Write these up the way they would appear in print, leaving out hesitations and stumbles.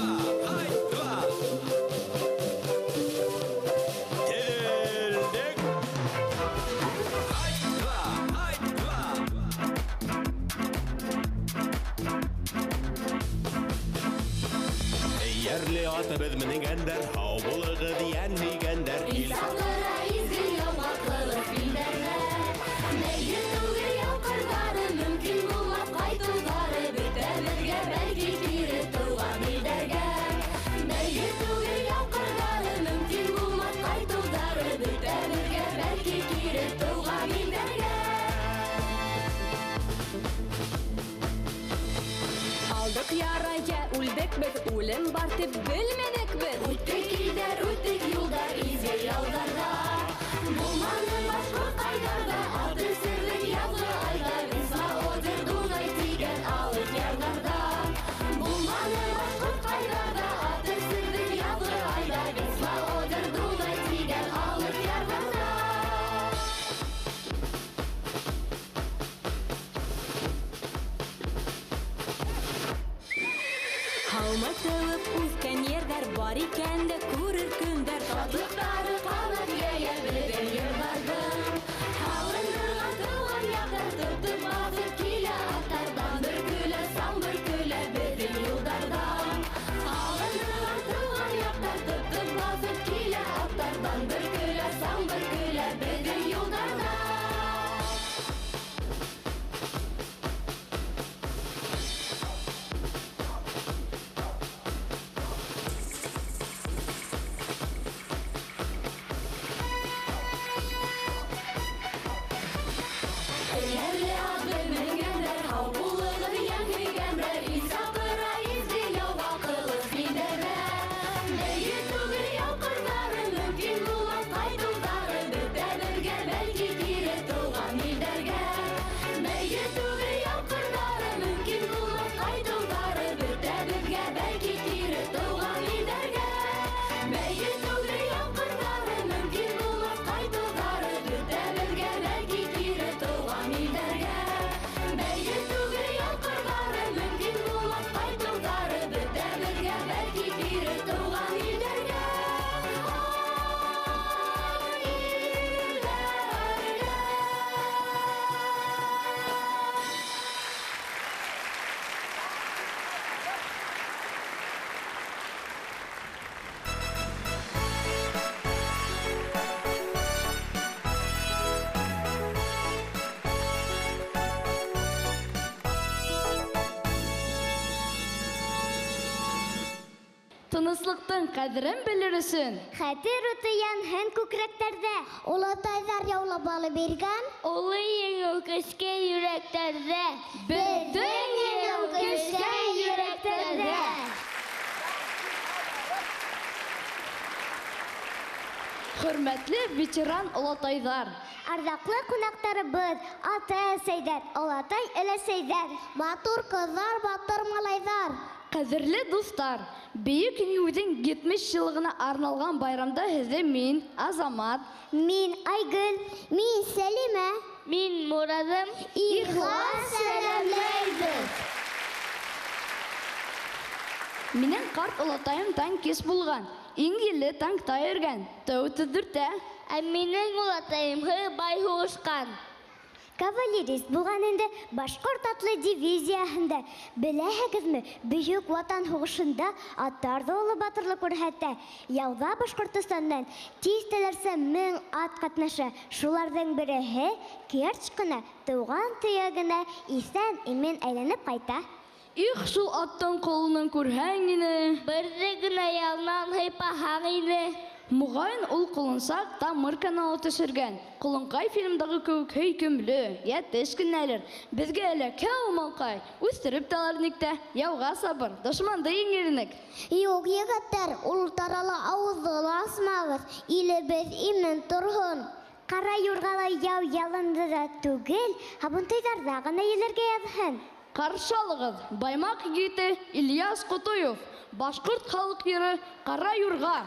два, ай, два. Теҙелдек. Ай, два, ай, два. Эйәрле атыбыҙ менгәндәр, һау булығыҙ йән һөйгәндәр. Ил саҡыра изге яуға ҡылыс билдәрҙә. Бәйге түгел яу ҡырҙары, мөмкин булмаҫ ҡайтыуҙары, бөтәбеҙгә бәлки кире тыуған илдәргә. Бәйге түгел яу ҡырҙары, мөмкин булмаҫ ҡайтыуҙары, бөтәбеҙгә бәлки кире тыуған илдәргә. Алдыҡ ярай, йә үлдек беҙ, үлем бар тип белмәнек беҙ. Үттек илдәр, үттек юлдар, изге яуҙарҙа. Булманы башҡорт-ҡайҙарҙа, ат үҫтерҙек яҙғы айҙа, Висла, Одер, Дунай тигән алыҫ ярҙарҙа. Булманы башҡорт-ҡайҙарҙа, ат үҫтерҙек яҙғы айҙа, Висла, Одер, Дунай тигән алыҫ ярҙарҙа. Һаумы тыуып үҫкән ерҙәр бар икән дә күрер көндәр. Шатлыҡтары ҡанат йәйә беҙҙең йырҙарҙың. Һалындырған тыуған яҡтар тотоп баҫып килә аттарҙан. Бөркөлә, саң бөркөлә беҙҙең юлдарҙан. Һалындырған тыуған яҡтар тотоп баҫып килә аттарҙан. Бөркөлә, саң бөркөлә беҙҙең юлдарҙан. Эйәрле атбыҙ менгәндәр, һау булығыҙ йән һөйгәндәр. Ил саҡыра изге яуға ҡылыс билдәрҙә. Бәйге түгел яу ҡырҙары, мөмкин булмаҫ ҡайтыуҙары, бөтәбеҙгә бәлки кире тыуған илдәргә. Бәйге түгел яу ҡырҙары, мөмкин булмаҫ ҡайтыуҙары, бөтәбеҙгә бәлки кире тыуған илдәргә. Бәйге түгел яу ҡырҙары, мөмкин булмаҫ ҡайтыуҙары, бөтәбеҙгә бәлки кире тыуған илдәргә. Бәйге түгел яу ҡырҙары, мөмкин булмаҫ ҡайтыуҙары, бөтәбеҙгә бәлки кире тыуған илдәргә. Илдәргә. Тыныслыҡтың ҡәҙерен белер өсөн Хәтер уты янһын күкрәктәрҙә. Олатайҙар яулап алып биргән Оло еңеү көскән йөрәктәрҙә. Беҙҙең еңеү көскән йөрәктәрҙә. Хөрмәтле ветеран олатайҙар, Арҙаҡлы ҡунаҡтарыбыҙ, ата-әсәйҙәр, олатай-өләсәйҙәр, матур ҡыҙҙар, батыр малайҙар. Ҡәҙерле дуҫтар, Бөйөк Еңеүҙең 70 йыллығына арналған байрамда һеҙҙе мин, Азамат, мин, Айгөл, мин, Сәлимә, мин, Мураҙым ихлас сәләмләйбеҙ. Минең ҡарт олатайым танкист булған, иң елле танкта йөрөгән, тәү төҙҙөртә. Ә минең олатайым һыбай һуғышҡан. Кавалерист булған инде башҡорт атлы дивизияһында. Беләһегеҙме, Бөйөк Ватан һуғышында аттар ҙа оло батырлыҡ күрһәтә. Яуҙа Башҡортостандан тиҫтәләрсә мең ат ҡатнаша. Шуларҙың береһе Керч ҡына тыуған төйәгенә иҫән-имен әйләнеп ҡайта. Их, шул аттың ҡолонон күрһәң ине. Берҙе генә ялынан һыйпаһаң ине. Моғайын ул ҡолонсаҡ тамыр каналы төшөргән. Ҡолонҡай фильмдағы кеүек һөйкөмлө, йәтеш кенәлер. Беҙгә эләкһә ул малҡай, үҫтереп тә алыр инек тә, яуға сабыр, дошманды еңер инек. Юҡ, егеттәр, ул тарала ауыҙҙы ла асмағыҙ, илебеҙ имен торһон. Ҡара юрғалай яу яланды ҙа түгел, һабантуйҙарҙа ғына елергә яҙһын. Ҡаршы алығыҙ, Баймаҡ егете Ильяс Ҡотоев, башҡорт халыҡ йыры Ҡара юрға.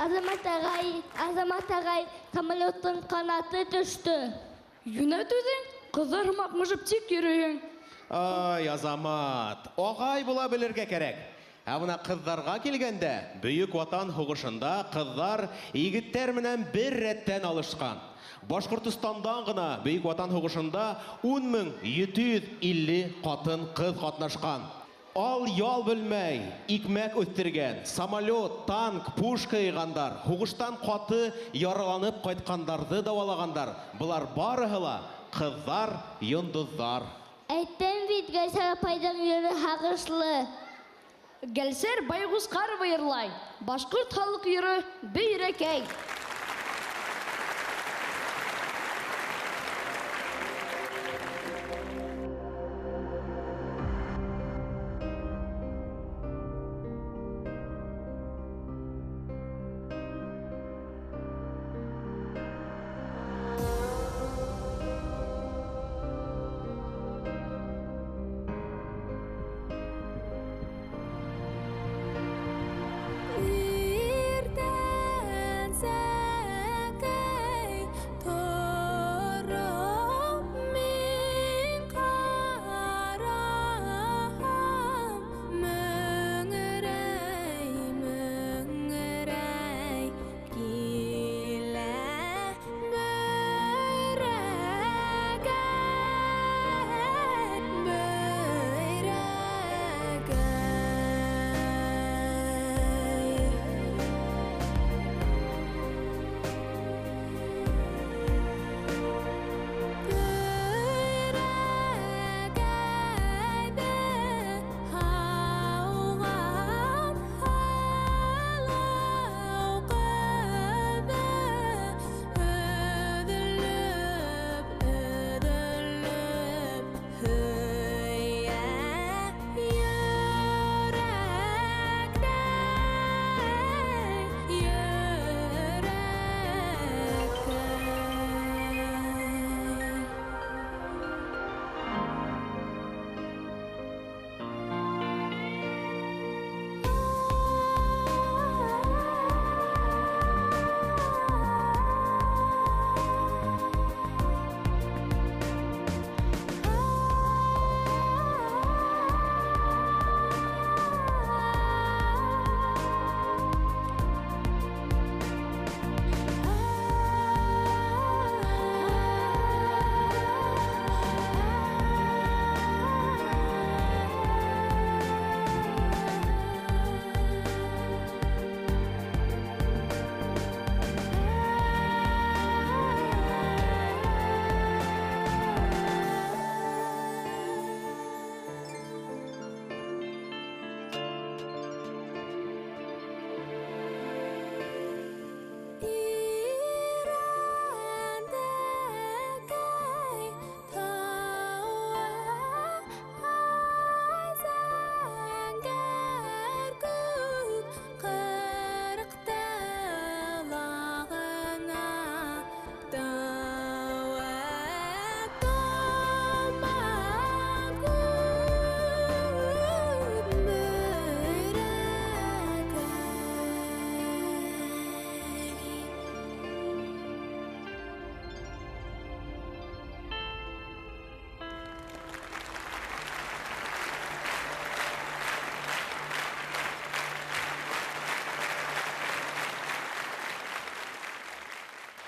Азамат ағай, Азамат ағай, самолеттың ҡанаты төштө. Йүнәт үҙең, ҡыҙҙар һымаҡ мыжып тик йөрөйһөң. Ай, Азамат, ағай була белергә кәрәк. Ә бына ҡыҙҙарға килгәндә, Бөйөк Ватан һуғышында ҡыҙҙар егеттәр менән бер рәттән алышҡан. Башҡортостандан ғына Бөйөк Ватан һуғышында 10 750 ҡатын-ҡыҙ ҡатнашҡан. Ал-ял белмәй, икмәк үҫтергән, самолет, танк, пушка йыйғандар, һуғыштан ҡаты яраланып ҡайтҡандарҙы дауалағандар. Былар барыһы ла ҡыҙҙар, йондоҙҙар. Әйттем бит, Гәлсәр апайҙың йыры һағышлы. Гәлсәр Байғусҡарова йырлай. Башҡорт халыҡ йыры Бөйрәкәй. Иртән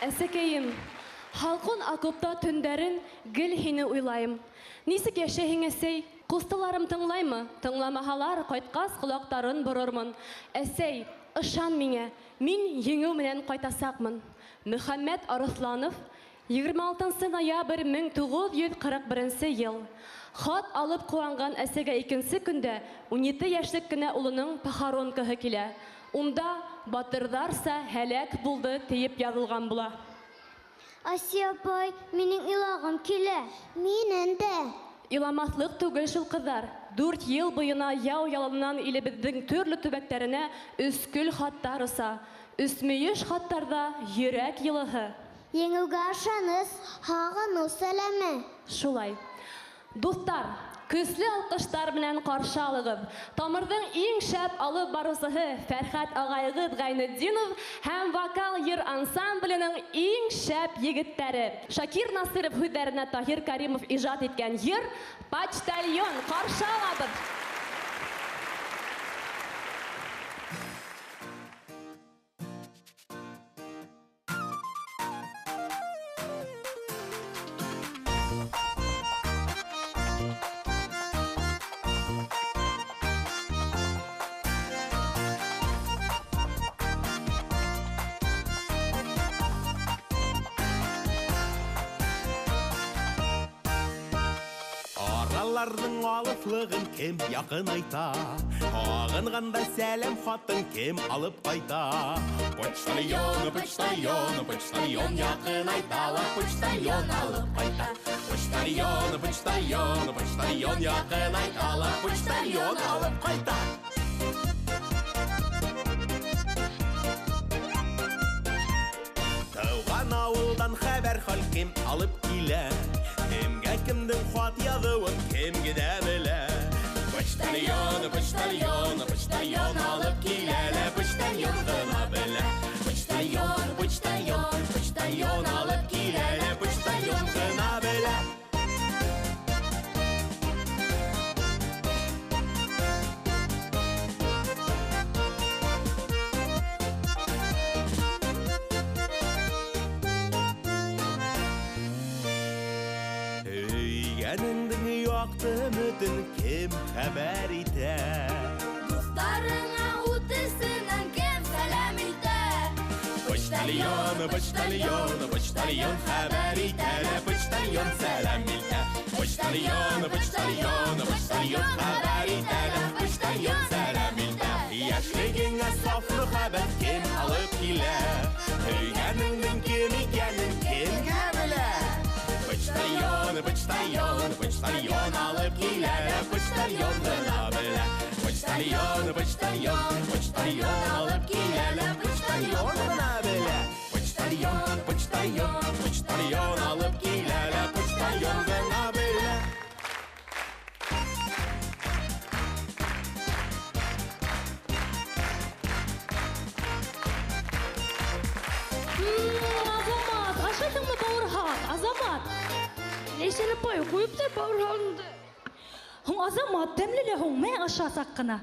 Әсәкәйем, һалҡын окопта төндәрен гел һине уйлайым. Нисек йәшәйһең, әсәй? Ҡустыларым тыңлаймы? Тыңламаһалар, ҡайтҡас ҡолаҡтарын борормон. Әсәй, ышан миңә, мин еңеү менән ҡайтасаҡмын. Мөхәммәт Арыҫланов, 26 ноябрь 1941 йыл. Хат алып ҡыуанған әсәгә икенсе көндә 17 йәшлек кенә улының похоронкаһы килә. Унда батырҙарса һәләк булды тиеп яҙылған була. Асия апай, минең илағым килә. Минең дә. Иламаҫлыҡ түгел шул, ҡыҙҙар. 4 йыл буйына яу яланынан илебеҙҙең төрлө төбәктәренә өскөл хаттар оса. Өсмөйөш хаттарҙа йөрәк йылыһы. Еңеүгә ышаныс, һағыныу сәләме. Шулай. Дуҫтар, Көслө алҡыштар менән ҡаршы алығыҙ. Тамырҙың иң шәп алып барыусыһы Фәрхәт ағайығыҙ Ғәйнетдинов һәм вокал йыр ансамбленең иң шәп егеттәре. Шакир Насыров һүҙҙәренә Таһир Каримов ижад иткән йыр «Почтальон». Ҡаршы алабыҙ. Араларҙың алыҫлығын кем яҡынайта, һағынғанда сәләм хатын кем алып ҡайта. Почтальон, почтальон, почтальон яҡынайта ла, почтальон алып ҡайта. Почтальон, почтальон, почтальон яҡынайта ла, почтальон алып ҡайта. Тыуған ауылдан хәбәр хал кем алып килә? Кемгә кемдең хат яҙыуын кем генә белә? Почтальон, почтальон, почтальон алып килә лә, почтальон ғына белә. Почтальон, почтальон, почтальон алып килә лә, почтальон ғына белә. Һөйгәнеңдең яҡты өмөтөн кем хәбәр итә? Дуҫтарыңа үтесенән кем сәләм итә? Почтальон, почтальон, почтальон хәбәр итә лә, почтальон сәләм илтә. Почтальон, почтальон, почтальон хәбәр итә лә, почтальон сәләм илтә. Йәшлегеңә саф мөхәббәт кем алып килә? Һөйгәнеңдең кем икәнен кемгә белә? Почтальон, почтальон, почтальон алып килә лә, почтальон ғына белә. Почтальон, почтальон, почтальон алып килә лә, почтальон ғына белә. Почтальон, почтальон, почтальон алып килә лә, почтальон ғына белә. Азамат, ашайһыңмы бауырһаҡ? Азамат. Ләйсән апай, ҡуйып тор бауырһағыңды. Һуң Азамат, тәмле лә һуң, мә ашасаҡ ҡына.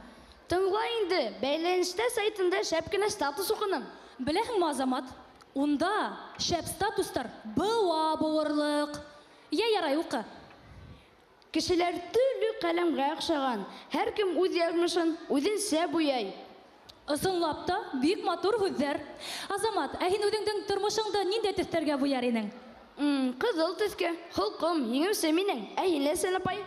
Тыңла инде, бәйләнештә сайтында шәп кенә статус уҡыным. Беләһеңме, Азамат, унда шәп статустар быуа быуырлыҡ. Йә ярай, уҡы. Кешеләр төрлө ҡәләмгә оҡшаған. Һәр кем үҙ яҙмышын үҙенсә буяй. Ысынлап та, бик матур һүҙҙәр. Азамат, ә һин үҙеңдең тормошоңдо ниндәй төҫтәргә буяр инең? Ҡыҙыл төҫкә, холҡом, еңеүсе минең. Ә һин, Ләйсән апай?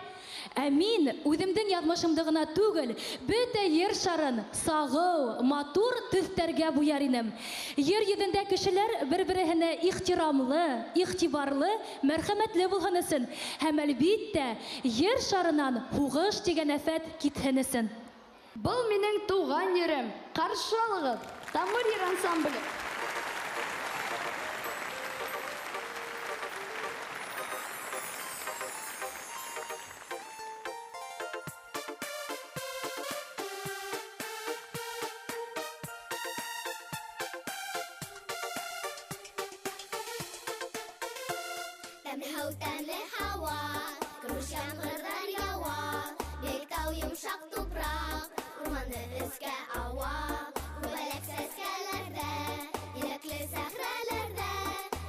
Ә мин үҙемдең яҙмышымды ғына түгел, бөтә ер шарын сағыу, матур төҫтәргә буяр инем. Ер йөҙөндә кешеләр бер-береһенә ихтирамлы, иғтибарлы, мәрхәмәтле булһын өсөн һәм әлбиттә ер шарынан һуғыш тигән афәт китһен өсөн. Был минең тыуған ерем. Ҡаршы алығыҙ. Тамыр йыр ансамбле. Тәмле һыу, тәмле һауа, көмөш ямғырҙар яуа, Биектау йомшаҡ тупраҡ, урманы өҫкә ауа. Күбәләк сәскәләрҙә, еләкле сәхрәләрҙә,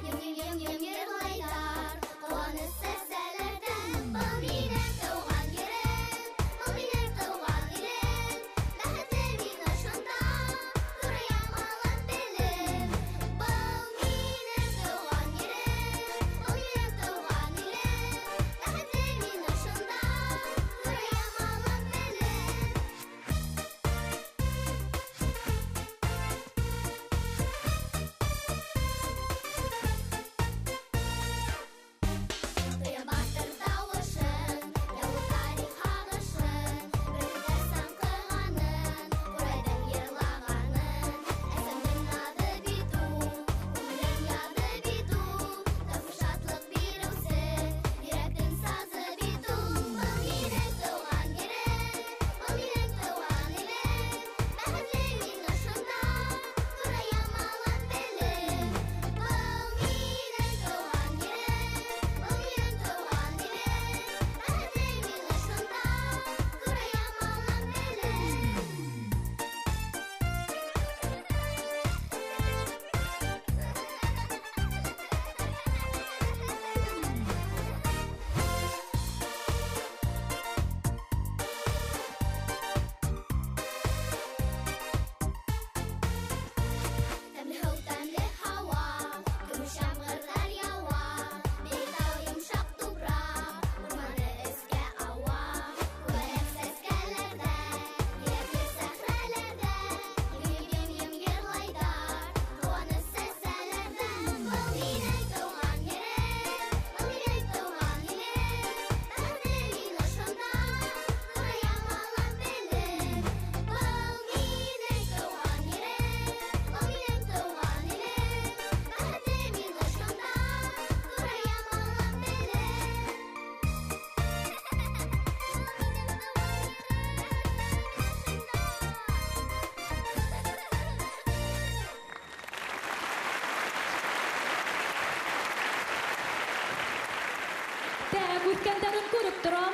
йым-йым-йым-йым йырлайҙар, ҡыуаныс сәсәләрҙә. Был минең тыуған ерем, был минең тыуған илем, бәхетле мин ошонда, ҙурайам алам белем. Был минең тыуған ерем, был минең тыуған илем.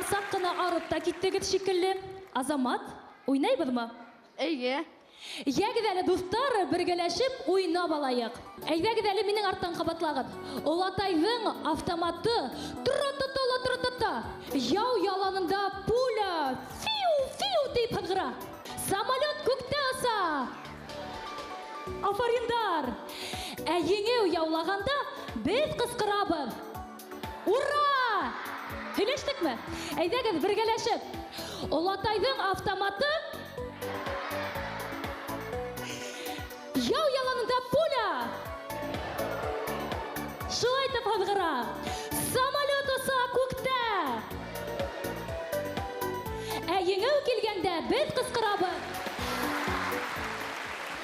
Һәм саҡ ҡына арып та киттегеҙ шикелле. Азамат, уйнайбыҙмы? Эйе. Йәгеҙ әле, дуҫтар, бергәләшеп уйнап алайыҡ. Әйҙәгеҙ әле минең арттан ҡабатлағыҙ. Олатайҙың автоматы тра-та-та ла тра-та-та. Яу яланында пуля фиу-фиу тип һыҙғыра. Самолет күктә оса. Афариндар! Ә еңеү яулағанда беҙ ҡысҡырабыҙ. Ура! Һөйләштекме? Әйҙәгеҙ бергәләшеп. Олатайҙың автоматы яу яланында пуля шулай итеп һыҙғыра. Самолет оса күктә. Ә еңеү килгәндә беҙ ҡысҡырабыҙ.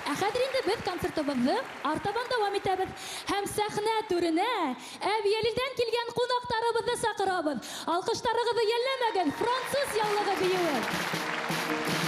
Ә хәҙер инде беҙ концертыбыҙҙы артабан дауам итәбеҙ. Һәм сәхнә түренә Әбйәлилдән килгән ҡунаҡтарыбыҙҙы саҡырабыҙ. Алҡыштарығыҙҙы йәлләмәгеҙ, француз яулығы бейеүе. Thank you.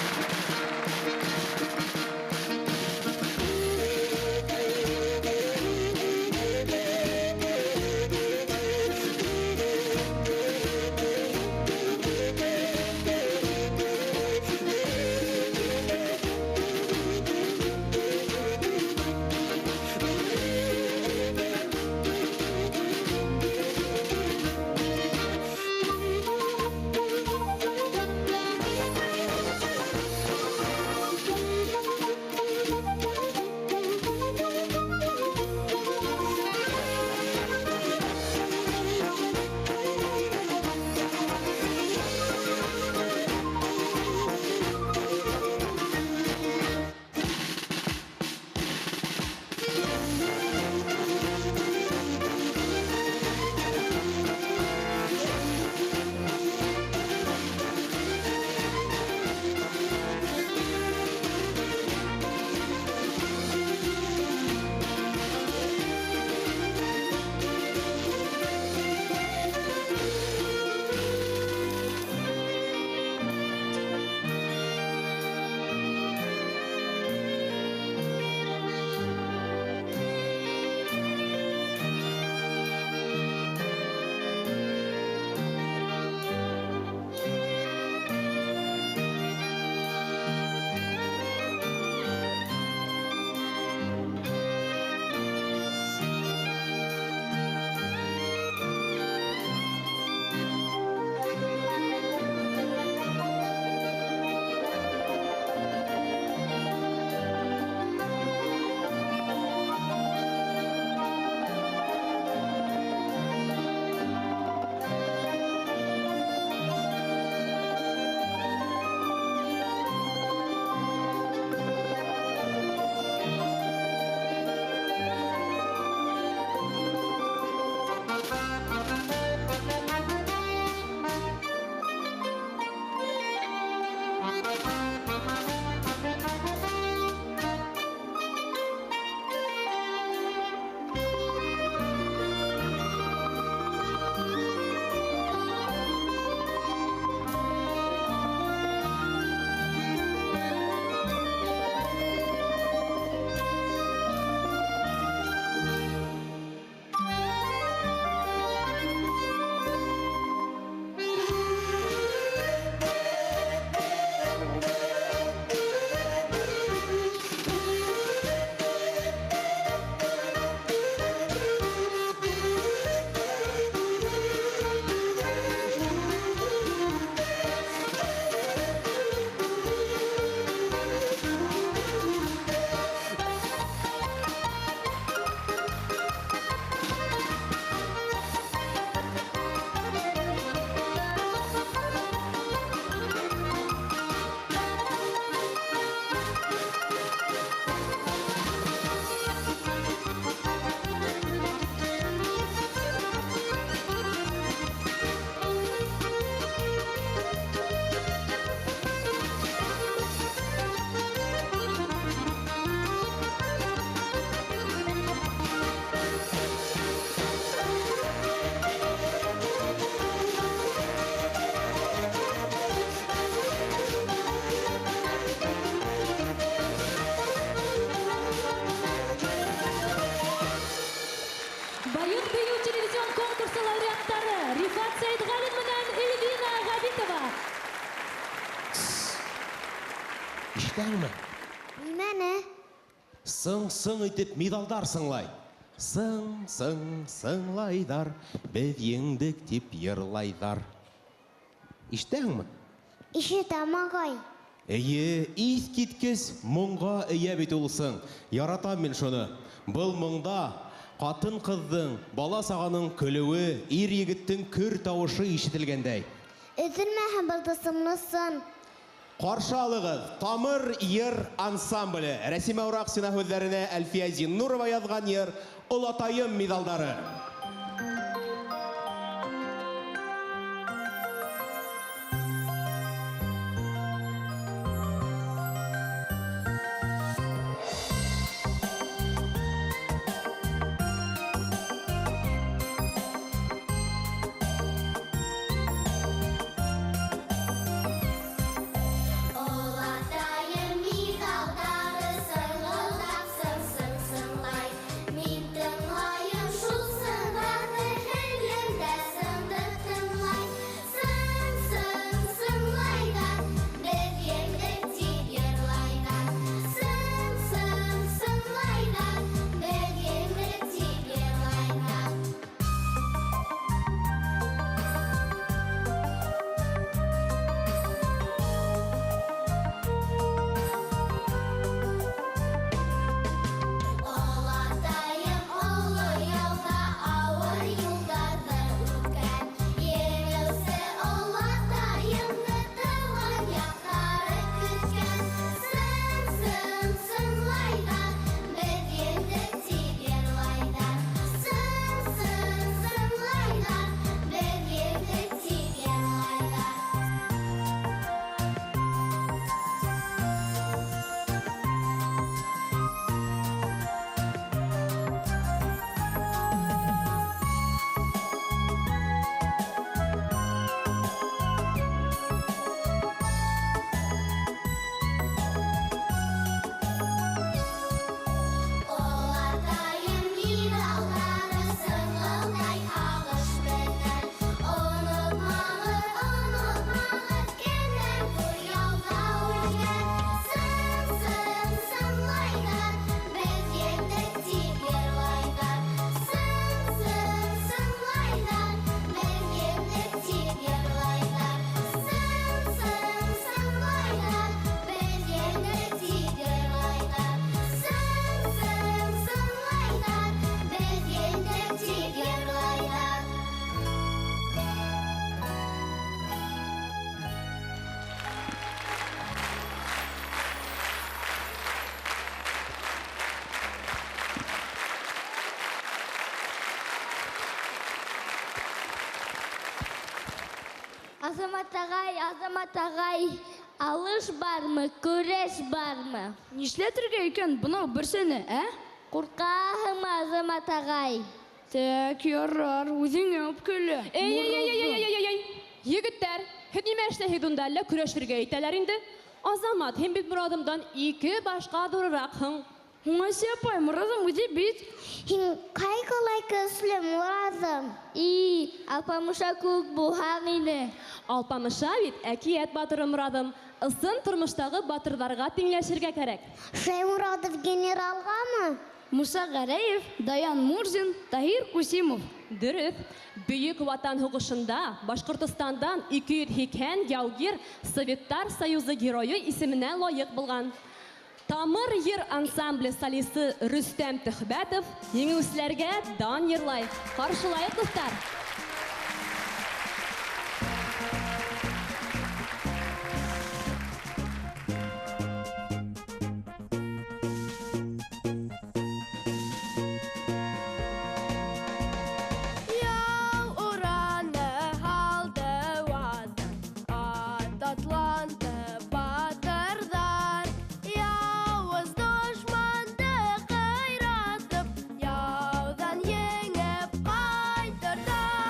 Нимәне? Сың-сың итеп миҙалдар сыңлай. Сың-сың сыңлайҙар, беҙ еңдек тип йырлайҙар. Ишетәһеңме? Ишетәм, ағай. Эйе, иҫ киткес моңға эйә бит ул сың. Яратам мин шуны. Был моңда ҡатын-ҡыҙҙың, бала-сағаның көлөүе, ир-егеттең көр тауышы ишетелгәндәй. Өҙөлмәһен был тылсымлы сын. Ҡаршы алығыҙ, Тамыр йыр ансамбле. Рәсимә Ураҡсина һүҙҙәренә Әлфиә Зиннурова яҙған йыр Олатайым миҙалдары. Олатайым миҙалдары сыңылдап сың-сың-сыңлай. Мин тыңлайым шул сыңдарҙы, һеңлем дә сыңды тыңлай. Сың-сың-сыңлайҙар, беҙ еңдек тип йырлайҙар. Сың-сың-сыңлайҙар, беҙ еңдек тип йырлайҙар. Олатайым оло яуҙа ауыр юлдарҙы үткән. Еңеүсе олатайымды тыуған яҡтары көткән. Сың-сың-сыңлайҙар, беҙ еңдек тип йырлайҙар. Сың-сың-сыңлайҙар, беҙ еңдек тип йырлайҙар. Олатайым миҙалдары сыңылдай һағыш менән. Онотмағыҙ, онотмағыҙ, кемдәр ҙур яуҙа үлгән. Сың-сың-сыңлайҙар, беҙ еңдек тип йырлайҙар. Сың-сың-сыңлайҙар, беҙ еңдек тип йырлайҙар. Сың-сың-сыңлайҙар, беҙ еңдек тип йырлайҙар. Сың-сың-сыңлайҙар, беҙ еңдек тип йырлайҙар. Азамат ағай, Азамат ағай, алыш бармы, көрәш бармы? Нишләтергә икән бынау берсене, ә? Ҡурҡаһыңмы, Азамат ағай? Тәк, ярар, үҙеңә үпкәлә. Эй, эй, эй, эй, эй, эй, эй, егеттәр, һеҙ нимә эшләйһегеҙ унда, әллә көрәшергә итәләр инде? Азамат, һин бит Морадымдан ике башҡа ҙурыраҡһың. Уңайсы апай, Морадым үҙе бит. Һин ҡайғылай көслө, Морадым. И, Алпамыша кеүек булһаң ине. Алпамыша бит әкиәт батыры, Морадым. Ысын тормоштағы батырҙарға тиңләшергә кәрәк. Шәйморатов генералғамы? Муса Ғәрәев, Даян Мурзин, Таһир Ҡусимов. Дөрөҫ. Бөйөк Ватан һуғышында Башҡортостандан 280 яугир Советтар Союзы геройы исеменә лайыҡ булған. Тамыр йыр ансамбле солисты Рөстәм Төхбәтов еңеүселәргә дан йырлай. Ҡаршылайыҡ, дуҫтар! Яу ураны һалды ватан, ат атланды батырҙар. Яуыз дошманды ҡыйратып, яуҙан еңеп ҡайтырҙар.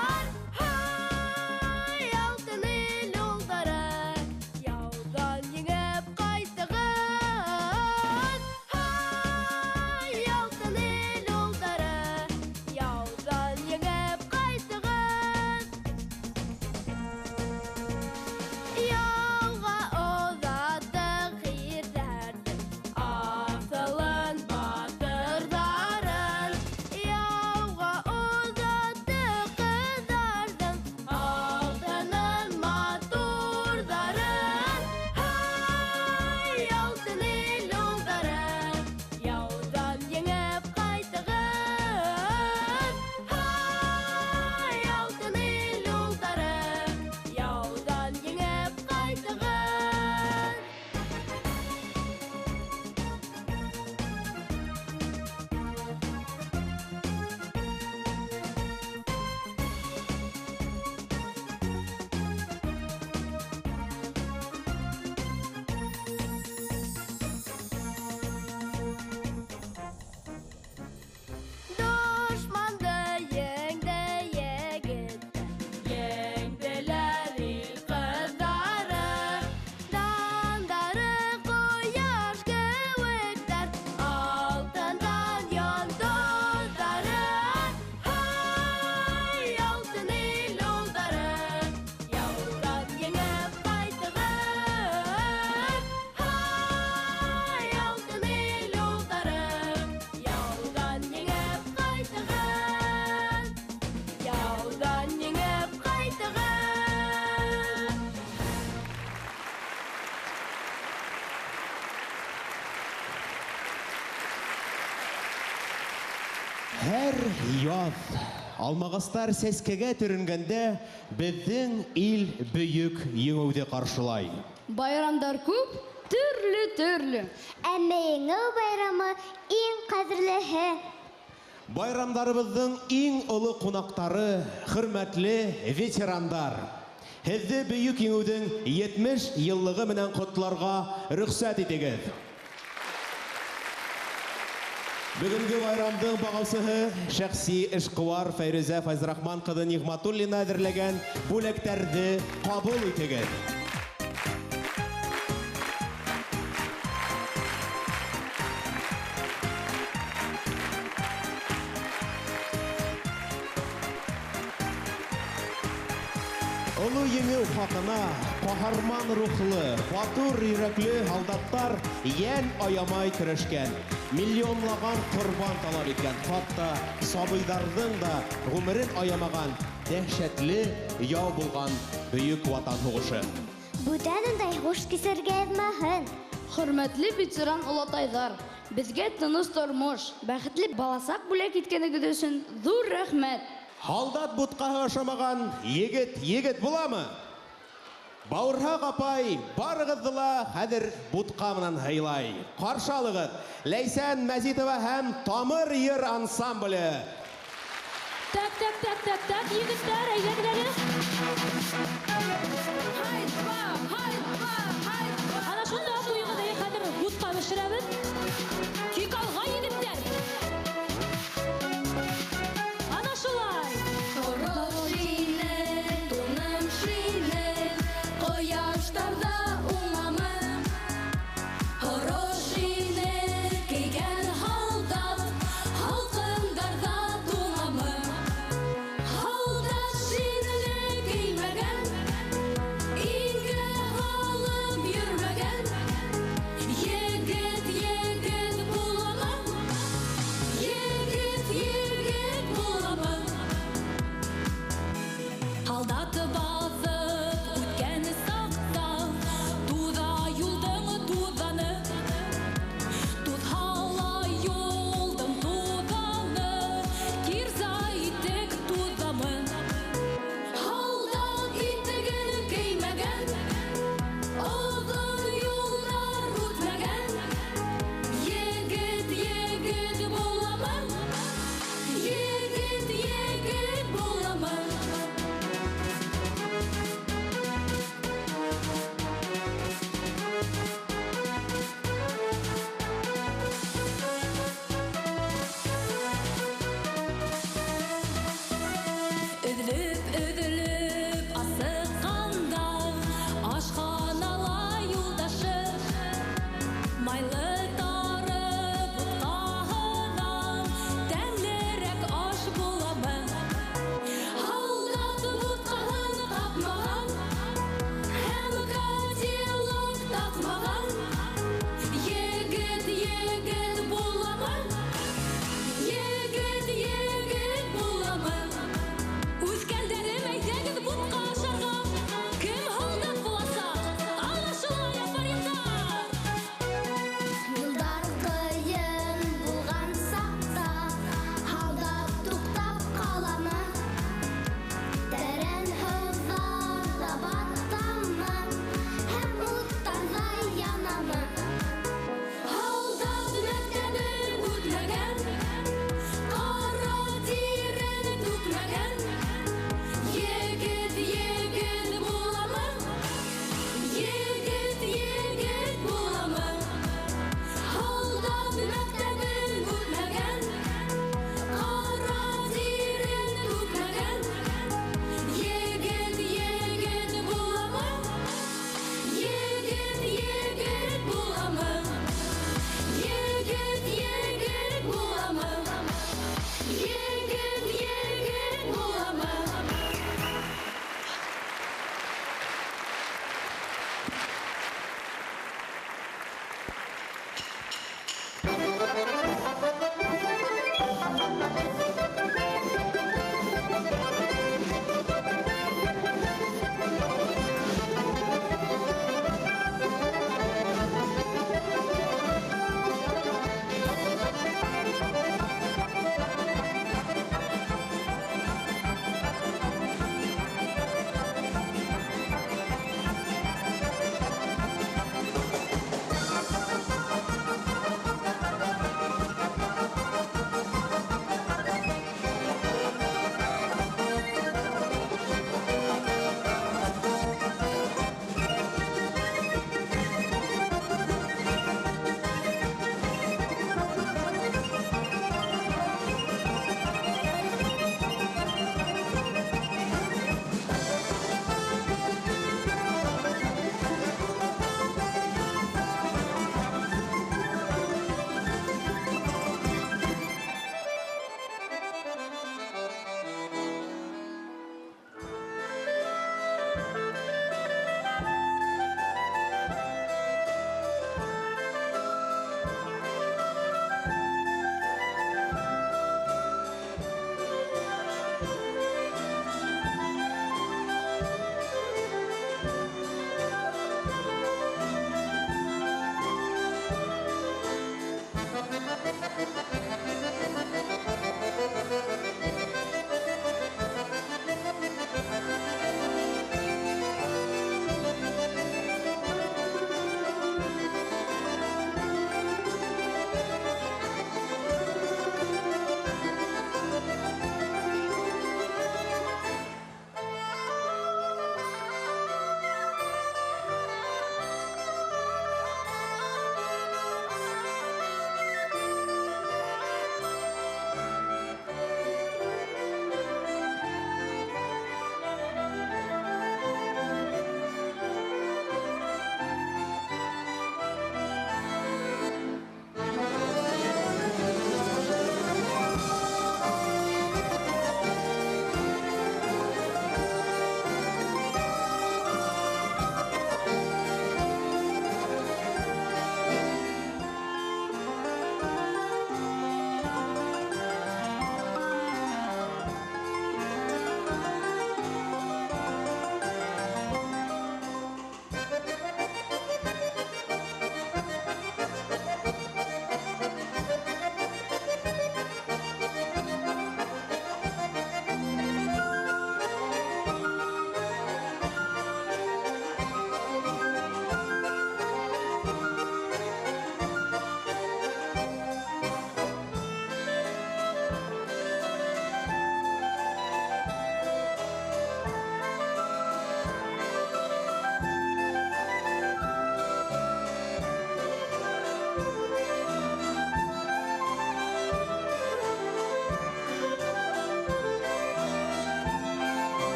Һәр яҙ алмағастар сәскәгә төрөнгәндә беҙҙең ил бөйөк еңеүҙе ҡаршылай. Байрамдар күп, төрлө-төрлө. Әммә еңеү байрамы иң ҡәҙерлеһе. Байрамдарыбыҙҙың иң оло ҡунаҡтары, хөрмәтле ветерандар. Һеҙҙе бөйөк еңеүҙең 70 йыллығы менән ҡотларға рөхсәт итегеҙ. Бөгөнгө байрамдың бағаусыһы шәхси эшҡыуар Фәйрүзә Фәйзрахман ҡыҙы Ниғматуллина әҙерләгән бүләктәрҙе ҡабул итегеҙ. Оло еңеү хаҡына ҡаһарман рухлы, батыр йөрәкле һалдаттар йән аямай көрәшкән, миллионлаған ҡорбан талап иткән, хатта сабыйҙарҙың да ғүмерен аямаған дәһшәтле яу булған Бөйөк Ватан һуғышы. Бүтән ундай һуғыш кисергә яҙмаһын. Хөрмәтле ветеран олатайҙар, беҙгә тыныс тормош, бәхетле баласаҡ бүләк иткәнегеҙ өсөн ҙур рәхмәт. Һалдат бутҡаһы ашамаған егет егет буламы? Бауырһаҡ апай барығыҙҙы ла хәҙер бутҡа менән һыйлай. Ҡаршы алығыҙ Ләйсән Мәзитова һәм Тамыр йыр ансамбле. Так, так, так, так, так, егеттәр, әйҙәгеҙ әле. Ана шунда ҡуйығыҙ, әй, хәҙер бутҡа бешерәбеҙ. Тик алға, егеттәр. Ана шулай. Һалдат шинеле кеймәгән,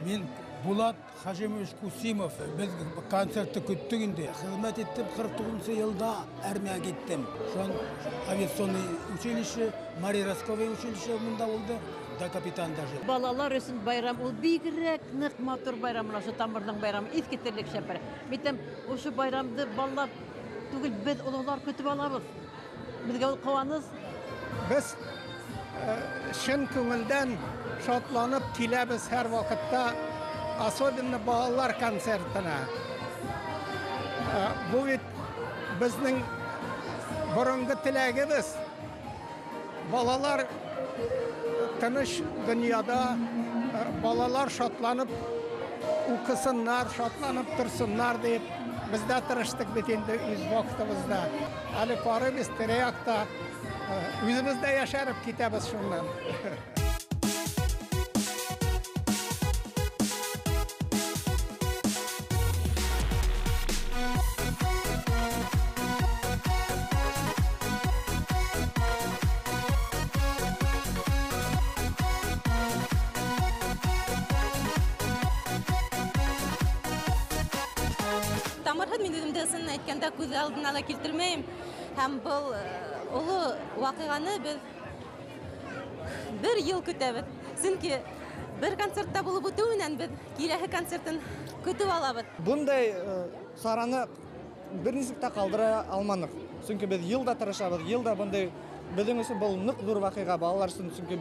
Мин Булат Хажимович Кусимов. Беҙ концертты көттөк инде. Хеҙмәт иттем 49 йылда армияға киттем. Шунан авиационный училище, Мария Росковая училище мында булды. Да капитан даже. Балалар өсөн байрам ул бигерәк ныҡ матур байрам, ошо Тамырҙың байрамы иҫ китерлек шәп. Митәм, ошо байрамды балалар түгел, беҙ ололар көтөп алабыҙ. Беҙгә ул ҡыуаныс. Беҙ шын күңелдән шатланып киләбеҙ һәр ваҡытта, особенно балалар концертына. Бу бит беҙҙең боронғо теләгебеҙ. Балалар тыныш донъяда, балалар шатланып уҡыһындар, шатланып торһондар тип беҙ ҙә тырыштыҡ бит инде үҙ ваҡытыбыҙҙа. Әле ҡарайбыҙ тирә-яҡта, үҙебеҙ ҙә йәшәреп китәбеҙ шунан. Тамырһыҙ мин үҙемде ысын әйткәндә күҙ алдына ла килтермәйем. Һәм был оло ваҡиғаны беҙ бер йыл көтәбеҙ. Сөнки бер концертта булып үтеү менән беҙ киләһе концертын көтөп алабыҙ. Бындай сараны бер нисек тә ҡалдыра алманыҡ. Сөнки беҙ йыл да тырышабыҙ, йыл да бындай беҙҙең өсөн был ныҡ ҙур ваҡиға, балалар өсөн, сөнки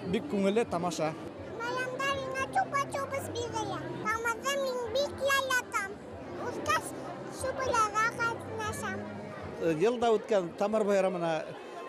бик күңелле тамаша. Баламдар миңә чупа-чупс бирәләр. Тамырҙы мин бик яратам. Үҫкәс шупыларға ҡатнашам. Йылда үткән Тамыр байрамына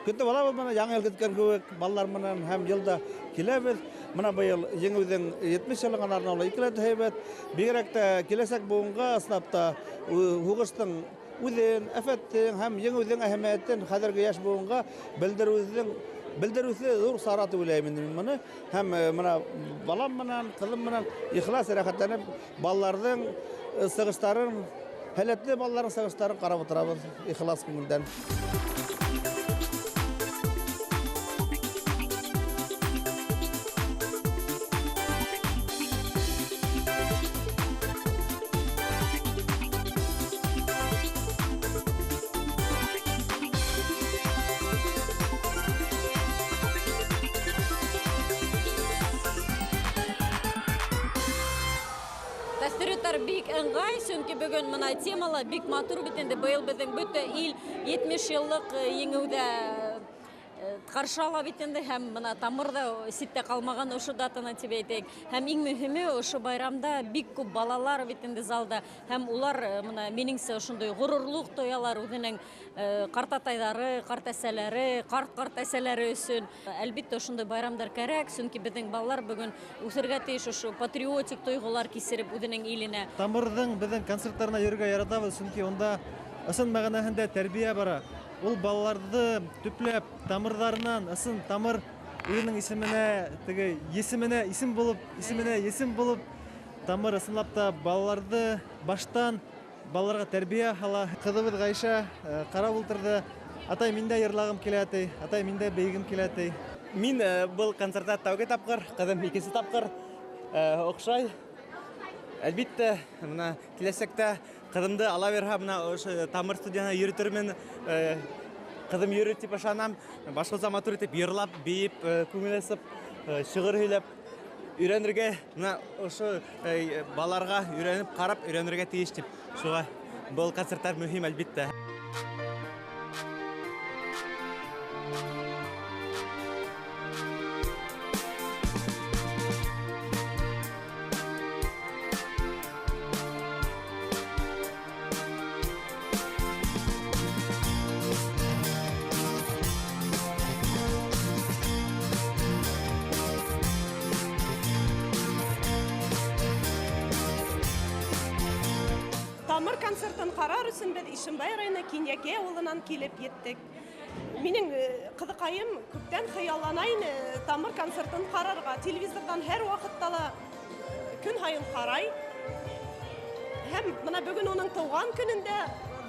көтөп алабыҙ, бына яңы йыл көткән кеүек балалар менән һәм йылда киләбеҙ. Бына быйыл Еңеүҙең 70 йыллығына арнаулы икеләтә һәйбәт. Бигерәк тә киләсәк быуынға ысынлап та һуғыштың үҙен, афәттең һәм еңеүҙең әһәмиәтен хәҙерге йәш быуынға белдереүсе ҙур сара тип уйлайым инде мин быны. Һәм бына балам менән, ҡыҙым менән ихлас рәхәтләнеп балаларҙың сығыштарын, һәләтле балаларҙың сығыштарын ҡарап ултырабыҙ ихлас күңелдән. Тәьҫораттар бик ыңғай, сөнки бөгөн мына темала бик матур бит инде. Быйыл беҙҙең бөтә ил 70 йыллыҡ еңеүҙә ҡаршы ала бит инде, һәм мына Тамыр ҙа ситтә ҡалмаған ошо датаны тип әйтәйек. Һәм иң мөһиме ошо байрамда бик күп балалар бит инде залда, һәм улар мына минеңсә ошондай ғорурлыҡ тоялар үҙенең ҡартатайҙары, ҡартәсәләре, ҡарт-ҡартәсәләре өсөн. Әлбиттә, ошондай байрамдар кәрәк, сөнки беҙҙең балалар бөгөн үҫергә тейеш ошо патриотик тойғолар кисереп үҙенең иленә. Тамырҙың беҙҙең концерттарына йөрөргә яратабыҙ, сөнки унда ысын мәғәнәһендә тәрбиә бара. Ул балаларҙы төпләп тамырҙарынан ысын тамыр үҙенең исеменә, теге есеменә исем булып, исеменә есем булып, тамыр ысынлап та балаларҙы баштан балаларға тәрбиә һала. Ҡыҙыбыҙ Ғәйшә ҡарап ултырҙы. Атай, мин дә йырлағым килә, ти. Атай, мин дә бейегем килә, ти. Мин был концертта тәүге тапҡыр, ҡыҙым икенсе тапҡыр оҡшай. Әлбиттә, бына киләсәктә ҡыҙымды ала бирһә, бына ошо Тамыр студияһына йөрөтөрмөн. Ҡыҙым йөрөр тип ышанам. Башҡортса матур итеп йырлап, бейеп, күңел асып, шиғыр һөйләп өйрәнергә, бына ошо балаларға өйрәнеп, ҡарап өйрәнергә тейеш тип. Шуға был концерттар мөһим, әлбиттә. Тамыр концертын ҡарар өсөн беҙ Ишембай районы Кинйәкәй ауылынан килеп еттек. Минең ҡыҙыҡайым күптән хыяллана ине Тамыр концертын ҡарарға. Телевизорҙан һәр ваҡытта ла көн һайын ҡарай. Һәм бына бөгөн уның тыуған көнөндә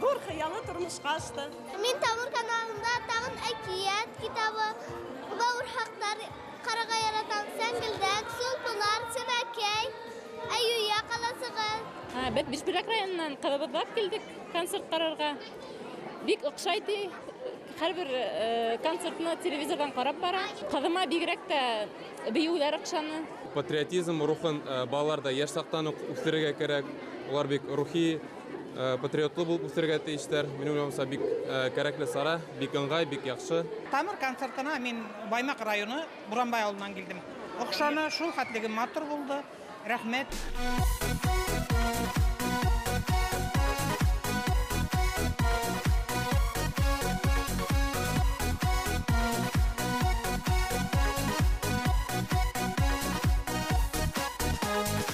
ҙур хыялы тормошҡа ашты. Мин Тамыр каналында тағын әкиәт китабы, бауырһаҡтар ҡарарға яратам. Сәңгелдәк, Сулпылар, Сәмәкәй. Беҙ Бишбүләк районынан ҡыҙыбыҙҙы алып килдек концерт ҡарарға. Бик оҡшай ти. Һәр бер концертны телевизорҙан ҡарап бара. Ҡыҙыма бигерәк тә бейеүҙәр оҡшаны. Патриотизм рухын балаларҙа йәш саҡтан уҡ үҫтерергә кәрәк. Улар бик рухи, патриотлы булып үҫергә тейештәр. Минең уйлауымса, бик кәрәкле сара, бик ыңғай, бик яҡшы. Тамыр концертына мин Баймаҡ районы Буранбай ауылынан килдем. Оҡшаны, шул хәтлеге матур булды. Рәхмәт.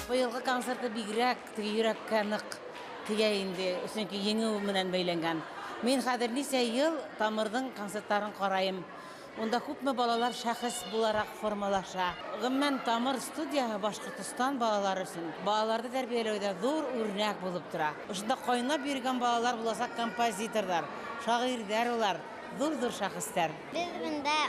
Быйылғы концерты бигерәк теге йөрәккә ныҡ тейә инде, сөнки еңеү менән бәйләнгән. Мин хәҙер нисә йыл Тамырҙың концерттарын ҡарайым. Унда күпме балалар шәхес булараҡ формалаша. Ғөмүмән, Тамыр студияһы Башҡортостан балалары өсөн балаларҙы тәрбиәләүҙә ҙур үрнәк булып тора. Ошонда ҡайнап йөрөгән балалар буласаҡ композиторҙар, шағирҙәр улар, ҙур-ҙур шәхестәр. Беҙ бында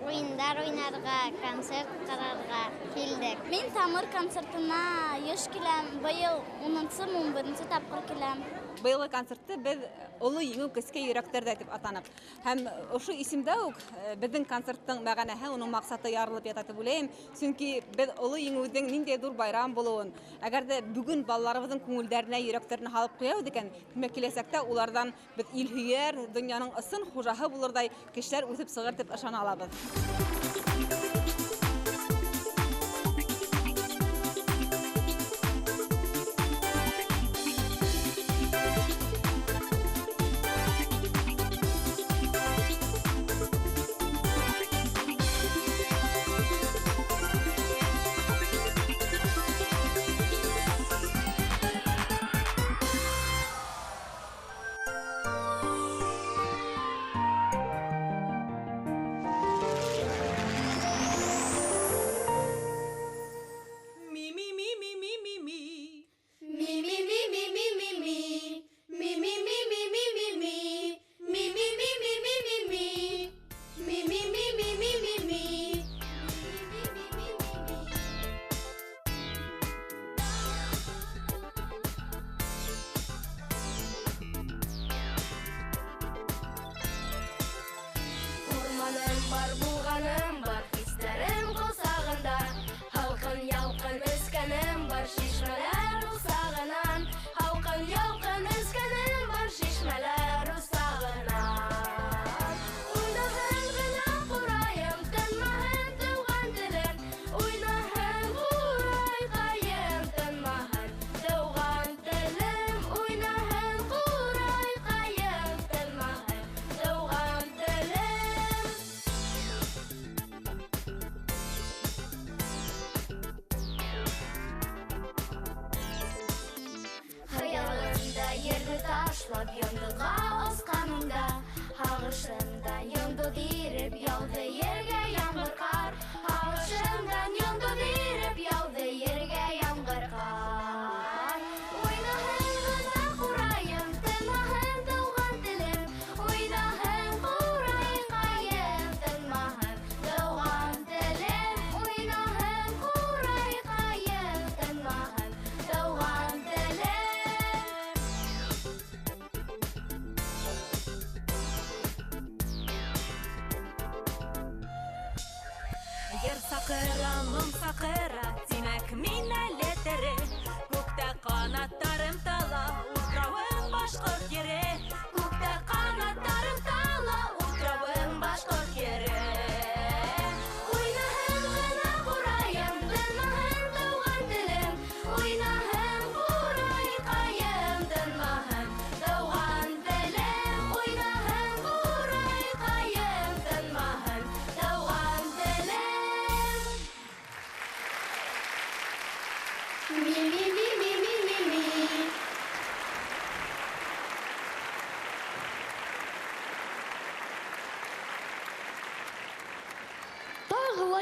уйындар уйнарға, концерт ҡарарға килдек. Мин Тамыр концертына йыш киләм. Быйыл унынсы, ун беренсе тапҡыр киләм. Быйылғы концертты беҙ Оло еңеү кескәй йөрәктәрҙә тип атаныҡ. Һәм ошо исемдә үк беҙҙең концерттың мәғәнәһе, уның маҡсаты ярылып ята тип уйлайым. Сөнки беҙ оло еңеүҙең ниндәй ҙур байрам булыуын, әгәр ҙә бөгөн балаларыбыҙҙың күңелдәренә, йөрәктәренә һалып ҡуябыҙ икән, тимәк, киләсәктә уларҙан беҙ илһөйәр, донъяның ысын хужаһы булырҙай кешеләр үҫеп сығыр тип ышана алабыҙ.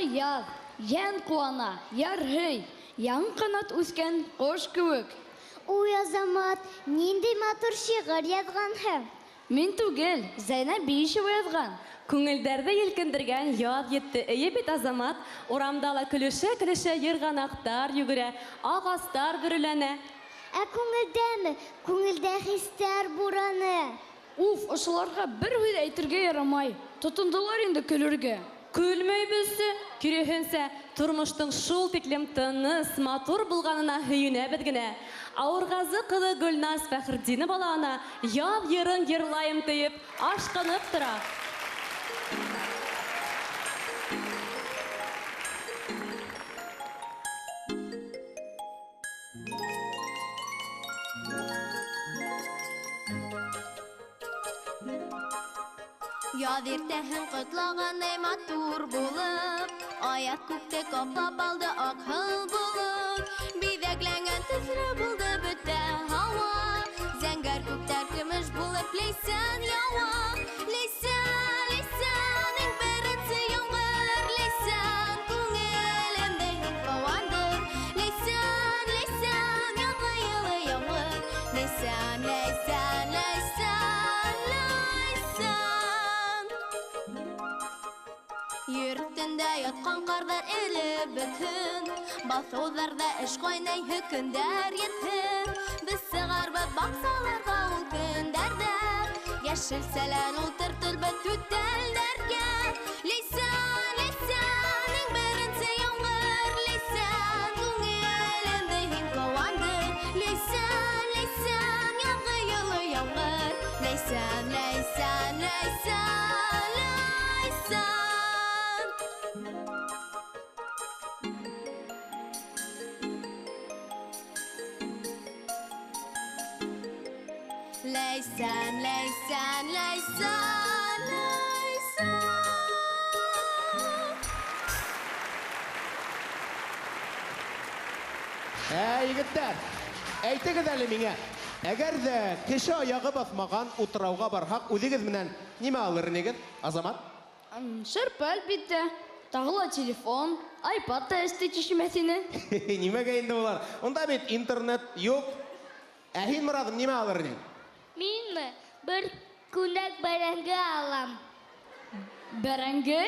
Яҙ, йән ҡыуана, ярһый, яңы ҡанат үҫкән ҡош кеүек. Уй, Азамат, ниндәй матур шиғыр яҙғанһың. Мин түгел, Зәйнәб Биишева яҙған. Күңелдәрҙе елкендергән яҙ етте. Эйе бит, Азамат, урамда ла көлөшә-көлөшә йырғанаҡтар йүгерә, ағастар бөрөләнә. Ә күңелдәме? Күңелдә хистәр бураны. Уф, ошоларға бер һүҙ әйтергә ярамай. Тотондолар инде көлөргә. Көлмәйбеҙ, киреһенсә, тормоштоң шул тиклем тыныс, матур булғанына һөйөнәбеҙ генә. Ауырғазы ҡыҙы Гөлназ Фәхретдинова ана яҙ йырын йырлайым тиеп ашҡынып тора. Яҙ иртәһен ҡотлағандай матур булып, аяҙ күкте ҡаплап алды аҡһыл болот. Биҙәкләнгән төҫлө булды бөтә һауа, зәңгәр күктәр көмөш булып ләйсән яуа. Ләйсән, ләйсән, иң беренсе ямғыр, ләйсән, күңелемде һин ҡыуандыр. Ләйсән, ләйсән, яҙғы йылы ямғыр, ләйсән, ләйсән, ләйсән, ләйсән. Ер өҫтөндә ятҡан ҡарҙар элеп бөтһөн, баҫыуҙарҙа эш ҡайнайһы көндәр етһен. Беҙ сығарбыҙ баҡсаларға ул көндәрҙә, йәшелсәләр ултыртырбыҙ түтәлдәргә. Ләйсән, ләйсән, иң беренсе ямғыр, ләйсән, күңелемде һин ҡыуандыр. Ләйсән, ләйсән, яҙғы йылы ямғыр, ләйсән, ләйсән, ләйсән, ләйсән. Ләйсән, ләйсән, ләйсән, ләйсән. Егеттәр, әйтегеҙ әле миңә, әгәр ҙә кеше аяғы баҫмаған утрауға барһаҡ, үҙегеҙ менән нимә алыр инегеҙ, Азамат? Шырпы, әлбиттә. Тағы ла телефон, айпад та эште тишмәҫ ине. Нимәгә инде улар? Унда бит интернет юҡ. Ә һин, Морадым, нимә алыр инең? Минме? Бер күнәк бәрәңге алам. Бәрәңге?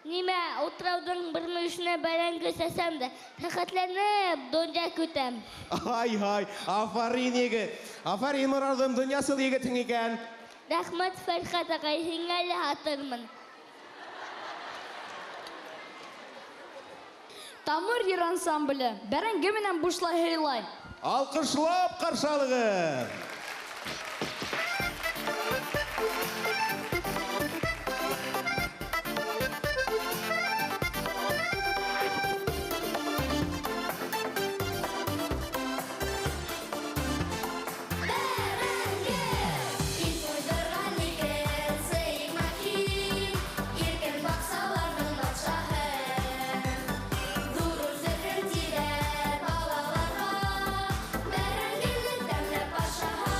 Нимә, утрауҙың бер мөйөшөнә бәрәңге сәсәм дә, рәхәтләнеп донъя көтәм. Ай-һай, афарин, егет. Афарин, Морадым, донъясыл егетһең икән. Рәхмәт, Фәрхәт ағай, һиңә лә һатырмын. Тамыр йыр ансамбле бәрәңге менән бушлай һыйлай. Алҡышлап ҡаршы алығыҙ. Балаларға бәрәңгене тәмләп ашаһа.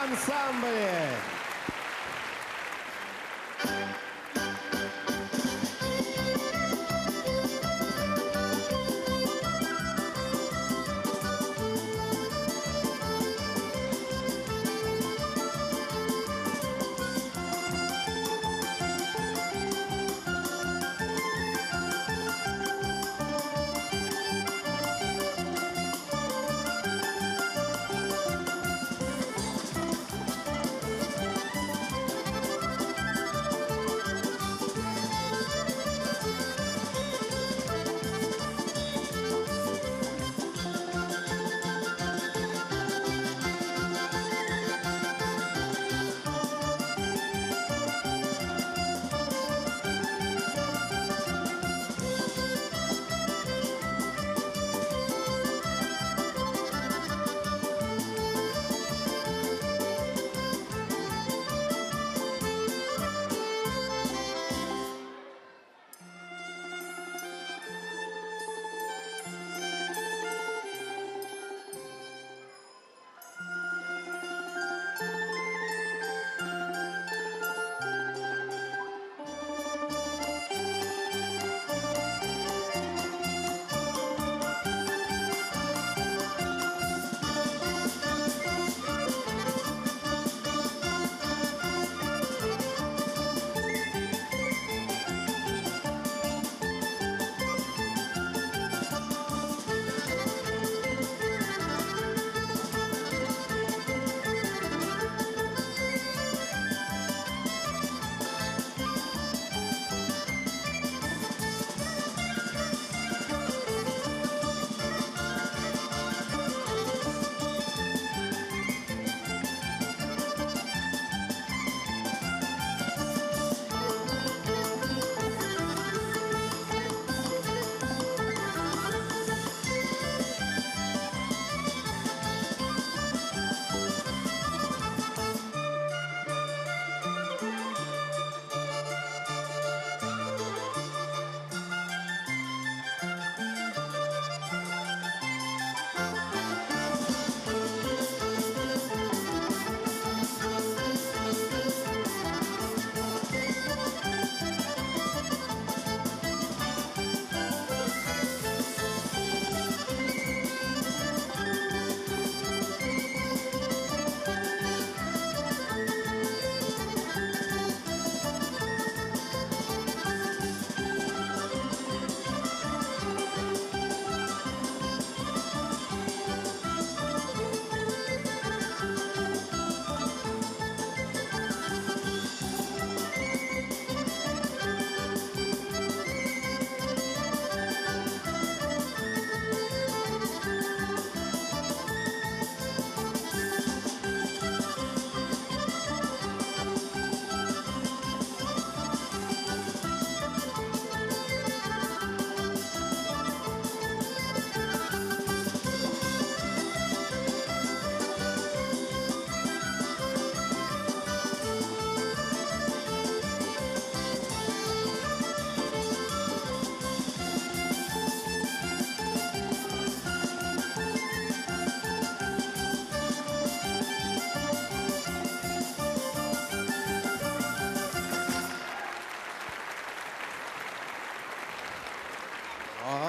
ансамбле.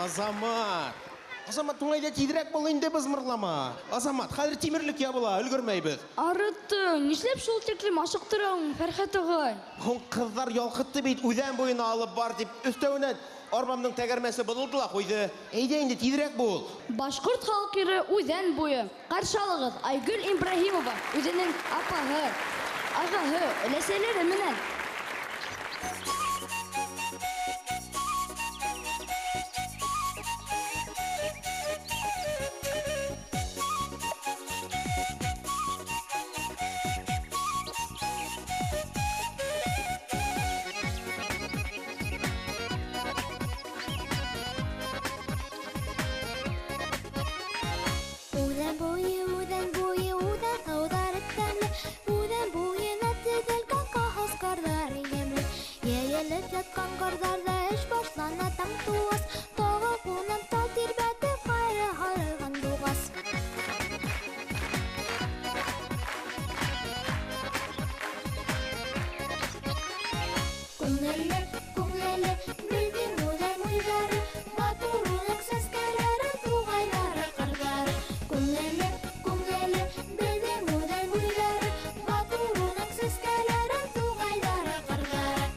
Азамат! Азамат, туңайда тиҙерәк бул инде бызмырлама. Азамат, хәҙер тимерлек ябыла, өлгөрмәйбеҙ. Арыттың, нишләп шул тиклем ашыҡтыраң, Фәрхәт ағай? Һуң ҡыҙҙар ялҡытты бит, үҙән буйына алып бар тип, өҫтәүенән арбамдың тәгәрмәсе боҙолдо ла ҡуйҙы. Әйҙә инде тиҙерәк бул. Башҡорт халыҡ ире үҙән буйы. Ҡаршы алығыҙ Айгөл Ибраһимова үҙенең апаһы, ағаһы, өләсәләре менән. Үҙән буйы, үҙән буйы, үҙән һыуҙары тәмле, үҙән буйына теҙелгән колхоз ҡарҙары. Күңелле, күңелле, беҙҙең үҙән буйҙары, матур уның сәскәләре, туғайҙары, ҡырҙары. Күңелле, күңелле, беҙҙең үҙән буйҙары, матур уның сәскәләре, туғайҙары, ҡырҙары.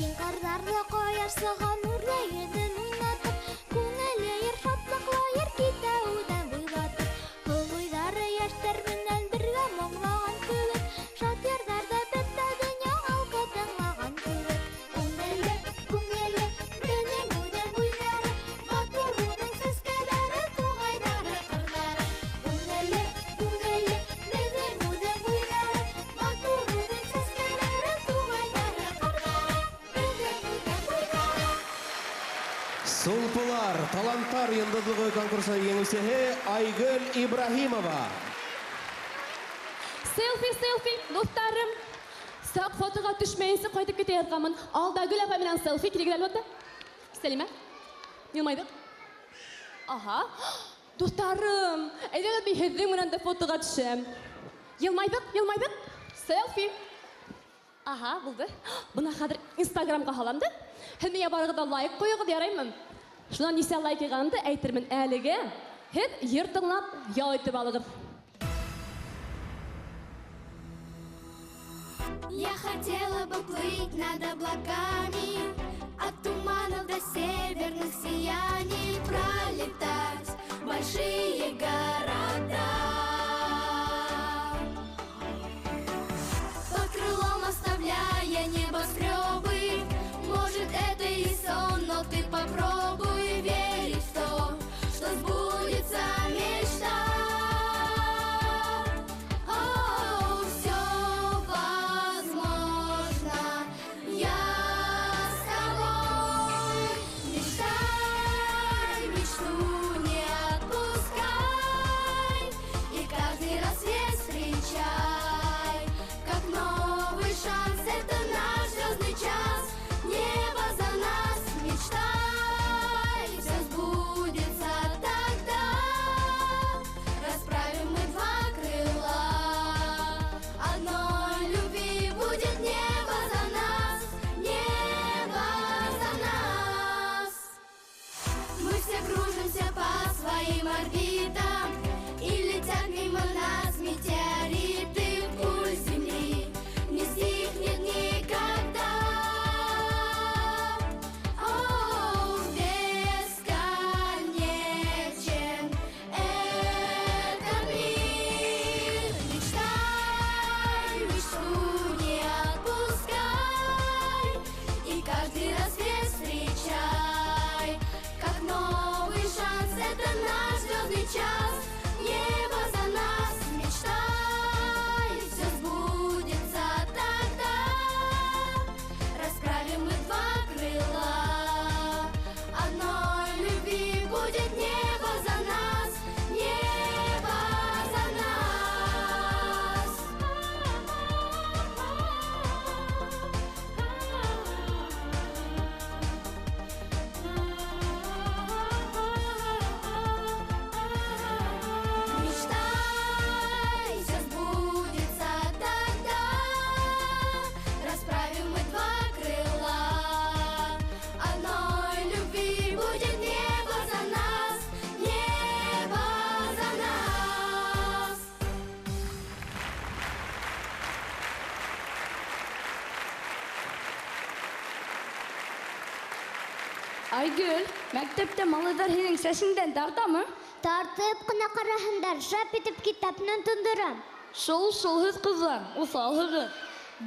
Киң ҡарҙарҙа ҡояш сыға, нурлы йөҙөн уйнатып, күңеле йыр шатлыҡлы йыр китә үҙән буйлатып. Һыу буйҙары йәштәр менән бергә моңлаған кеүек, шат йырҙарҙа бөтә донъя халҡы тыңлаған кеүек. Күңелле, күңелле, беҙҙең үҙән буйҙары, матур уның сәскәләре, туғайҙары, ҡырҙары. Күңелле, күңелле, беҙҙең үҙән буйҙары, матур уның сәскәләре, туғайҙары, ҡырҙары. Беҙҙең үҙән буйҙары. Сулпылар, таланттар йондоҙлоғо конкурсының еңеүсеһе Айгөл Ибраһимова. Селфи, селфи, дуҫтарым. Саҡ фотоға төшмәйенсә ҡайтып китә яҙғанмын. Алда Гөл апай менән селфи килегеҙ әлбиттә. Сәлимә, йылмайҙыҡ. Аһа. Дуҫтарым, әйҙәгеҙ мин һеҙҙең менән дә фотоға төшәм. Йылмайҙыҡ, йылмайҙыҡ. Селфи. Аһа, булды. Бына хәҙер Инстаграмға һалам да. Һеҙ миңә барығыҙ ҙа лайк ҡуйығыҙ, яраймы? Шунан нисә лайк йыйғанымды әйтермен. Әлегә һеҙ йыр тыңлап ял итеп алығыҙ. Я хотела бы плыть над облаками, от туманов до северных сияний, пролетать большие города. Под крылом оставляя небоскребы, может, это и сон, но ты попробуй верить в то, что сбудется мечта. О, все возможно, я с тобой. Мечтай, мечту не отпускай, и каждый рассвет встречай, как новый шанс. Это наш звездный час, небо за нас, мечтай, все сбудется тогда. Расправим мы два крыла, одной любви будет небо за нас, небо за нас. Мы все кружимся по своим орбитам, и летят мимо нас метеориты. Пульс Земли не стихнет никогда. О, бесконечен этот мир. Мечтай, мечту не отпускай, и каждый рассвет встречай, как новый шанс. Это наш звездный час, небо за нас, мечтай, все сбудется тогда. Расправим мы два крыла, одной любви будет небо за нас, небо за нас. Айгөл, мәктәптә малайҙар һинең сәсеңдән тартамы? Тартып ҡына ҡараһындар, шап итеп китапны тондорам. Шул һеҙ ҡыҙҙар, уҫалһығыҙ.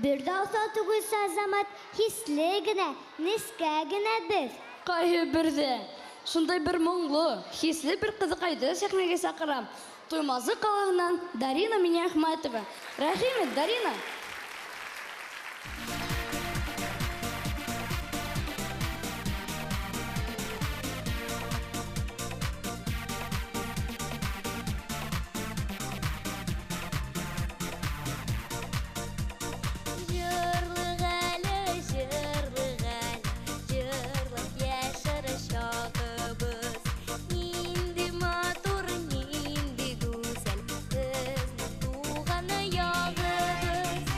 Бер ҙә уҫал түгел, Азамат, хисле генә, нескә генә беҙ. Ҡайһы берҙә шундай бер моңло, хисле бер ҡыҙыҡайҙы сәхнәгә саҡырам. Туймазы ҡалаһынан Дарина Миниәхмәтова. Рәхим ит, Дарина. Җырлык әле, җырлык әле, җырлап яшәр чагыбыз. Нинди матур, нинди гүзәл безнең туган ягыбыз.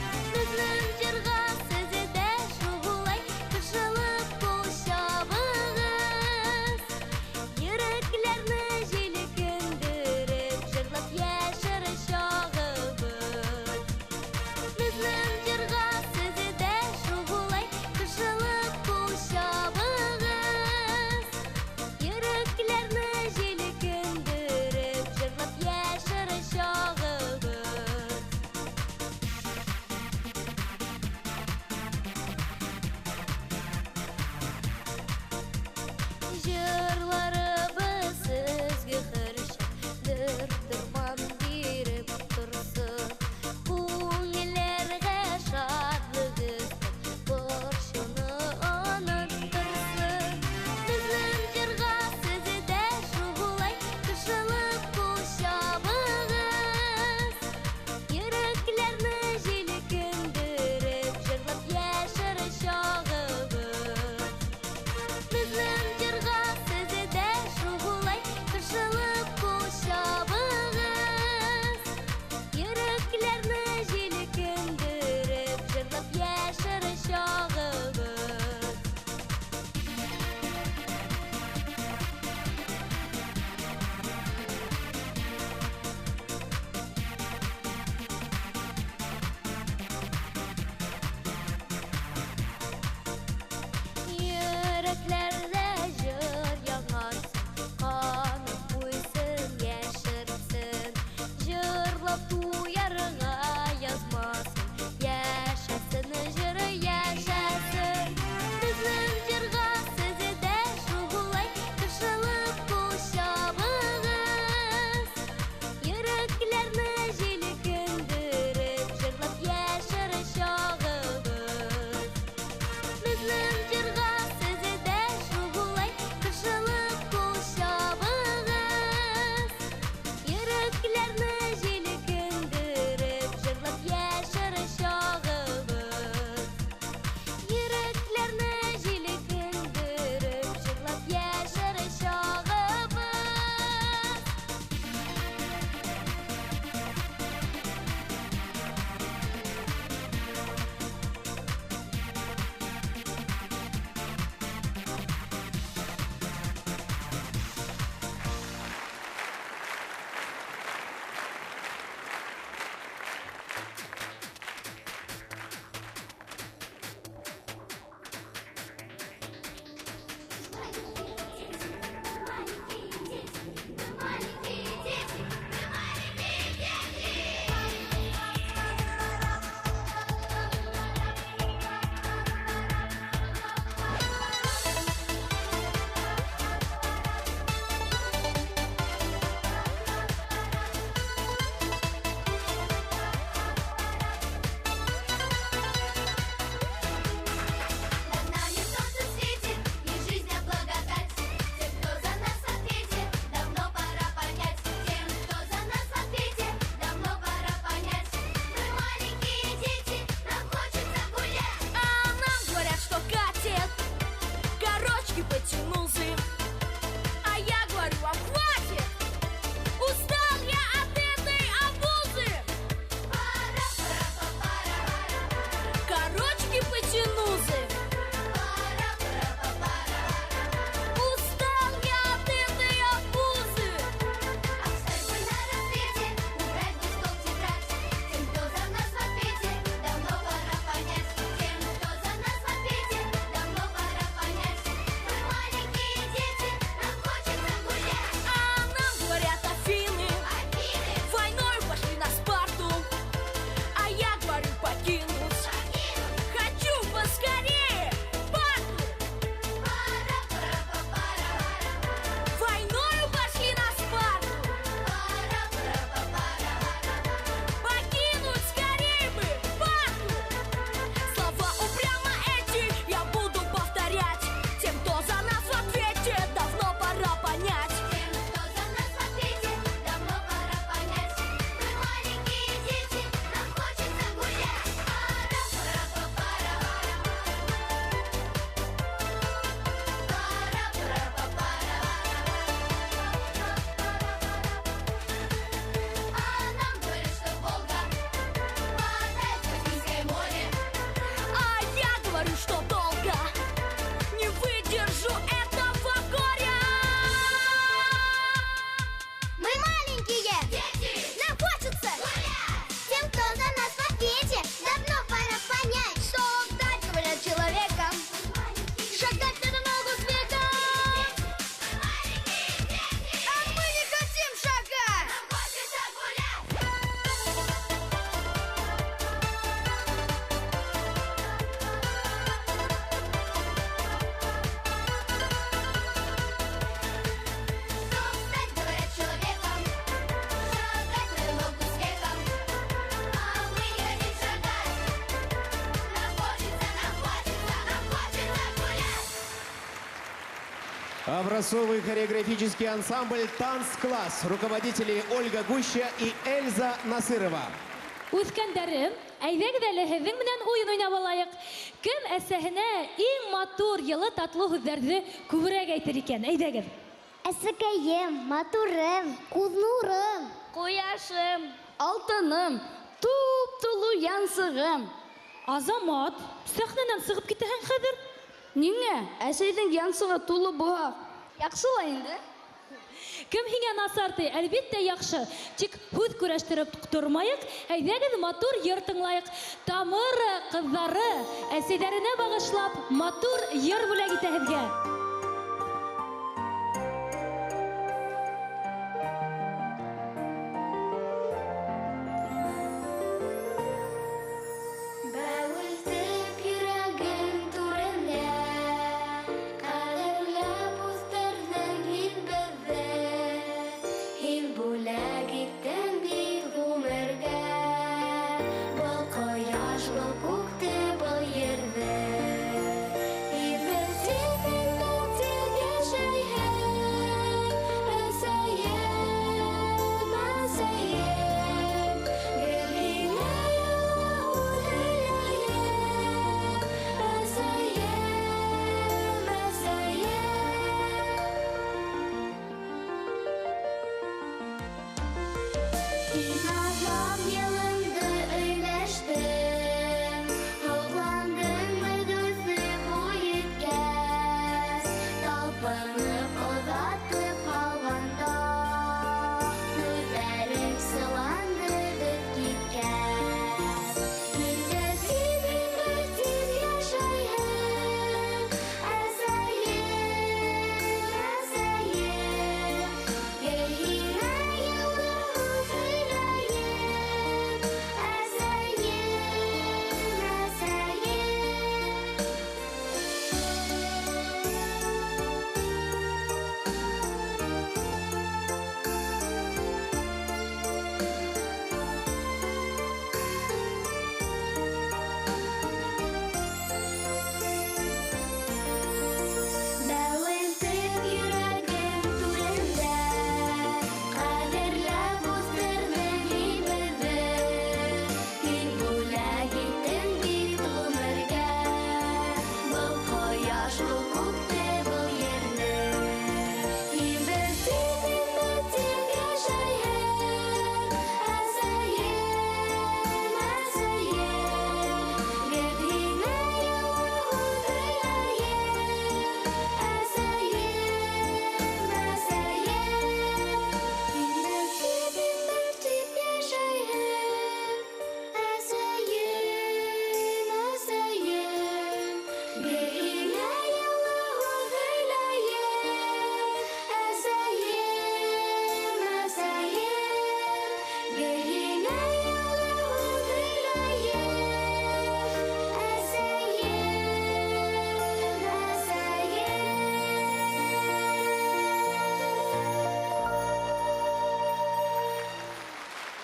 Образцовый хореографический ансамбль «Танцкласс». Руководители Ольга Гуща и Эльза Насырова. Үҫкәндәрем, әйҙәгеҙ әле һеҙҙең менән уйын уйнап алайыҡ. Кем әсәһенә иң матур, йылы, татлы һүҙҙәрҙе күберәк әйтер икән? Әйҙәгеҙ. Әсәкәйем, матурым, күҙ нурым, ҡояшым, алтыным, туп-тулы янсығым. Азамат, сәхнәнән сығып китәһең хәҙер. Ниңә? Әсәйҙең янсығы тулы булһа, яҡшы ла инде. Кем һиңә насар ти? Әлбиттә яҡшы. Тик һүҙ көрәштереп тормайыҡ, әйҙәгеҙ матур йыр тыңлайыҡ. Тамыр ҡыҙҙары әсәйҙәренә бағышлап матур йыр бүләк итә һеҙгә. Бәүелтеп йөрәгем түрендә, ҡәҙерләп үҫтерҙең һин беҙҙе. Һин бүләк иттең бит ғүмергә, был ҡояш, был күкте, был ерҙе. Һин бер тип, һин бер тип йәшәйһең, әсәйем, әсәйем. Гел һиңә һүҙ һөйләйем, әсәйем, әсәйем. Һин аҙлап йылыңды өләштең, һоҡландың беҙ үҫеп буй еткәс, талпынып оҙатып ҡалғанда, күҙҙәрең сыланды беҙ киткәс. Һин бер тип, һин бер тип йәшәйһең, әсәйем, әсәйем. Гел һиңә йылы һүҙ һөйләйем, әсәйем, әсәйем. Бәүелтеп йөрәгем түрендә, ҡәҙерләп үҫтерҙең һин беҙҙе. Һин бүләк иттең бит ғүмергә, был ҡояш, был күкте, был ерҙе. Һин бер тип, һин бер тип йәшәйһең, әсәйем, әсәйем. Гел һиңә йылы һүҙ һөйләйем, әсәйем, әсәйем. Һин бер тип, һин бер тип йәшәйһең, әсәйем, әсәйем. Гел һиңә йылы һүҙ һөйләйем, әсәйем, әсәйем. Гел һиңә йылы һүҙ һөйләйем, әсәйем, әсәйем.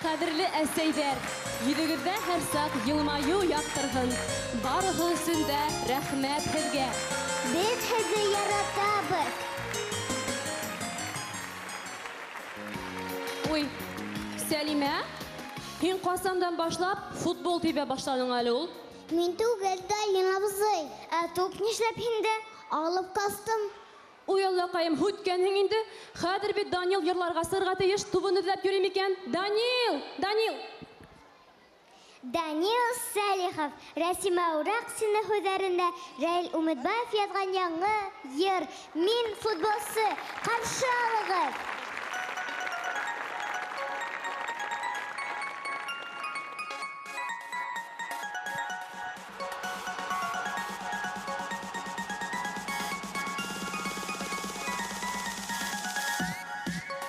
Ҡәҙерле әсәйҙәр, йөҙөгөҙҙә һәр саҡ йылмайыу яҡтырһын. Барыһы өсөн дә рәхмәт һеҙгә. Беҙ һеҙҙе яратабыҙ. Уй, Сәлимә, һин ҡасандан башлап футбол тибә башланың әле ул? Мин түгел, Данил абзый. Ә туп нишләп һиндә? Алып ҡастым. Уй, Аллаҡайым, һүткәнһең инде. Хәҙер бит Данил йырларға сығырға тейеш, тубын эҙләп йөрөй микән? Данил, Данил! Данил Сәлихов, Рәсимә Ураҡсина һүҙҙәрендә Рәил Үмитбаев яҙған яңы йыр «Мин футболсы». Ҡаршы алығыҙ!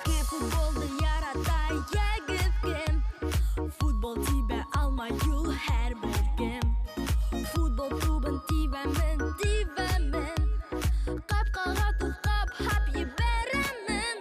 Кем футболды ярата, йәгеҙ кем? Футбол тибә алмай ул һәр бер кем. Футбол тубын тибәмен, тибәмен. Ҡапҡаға туҫҡап һап ебәрәмен.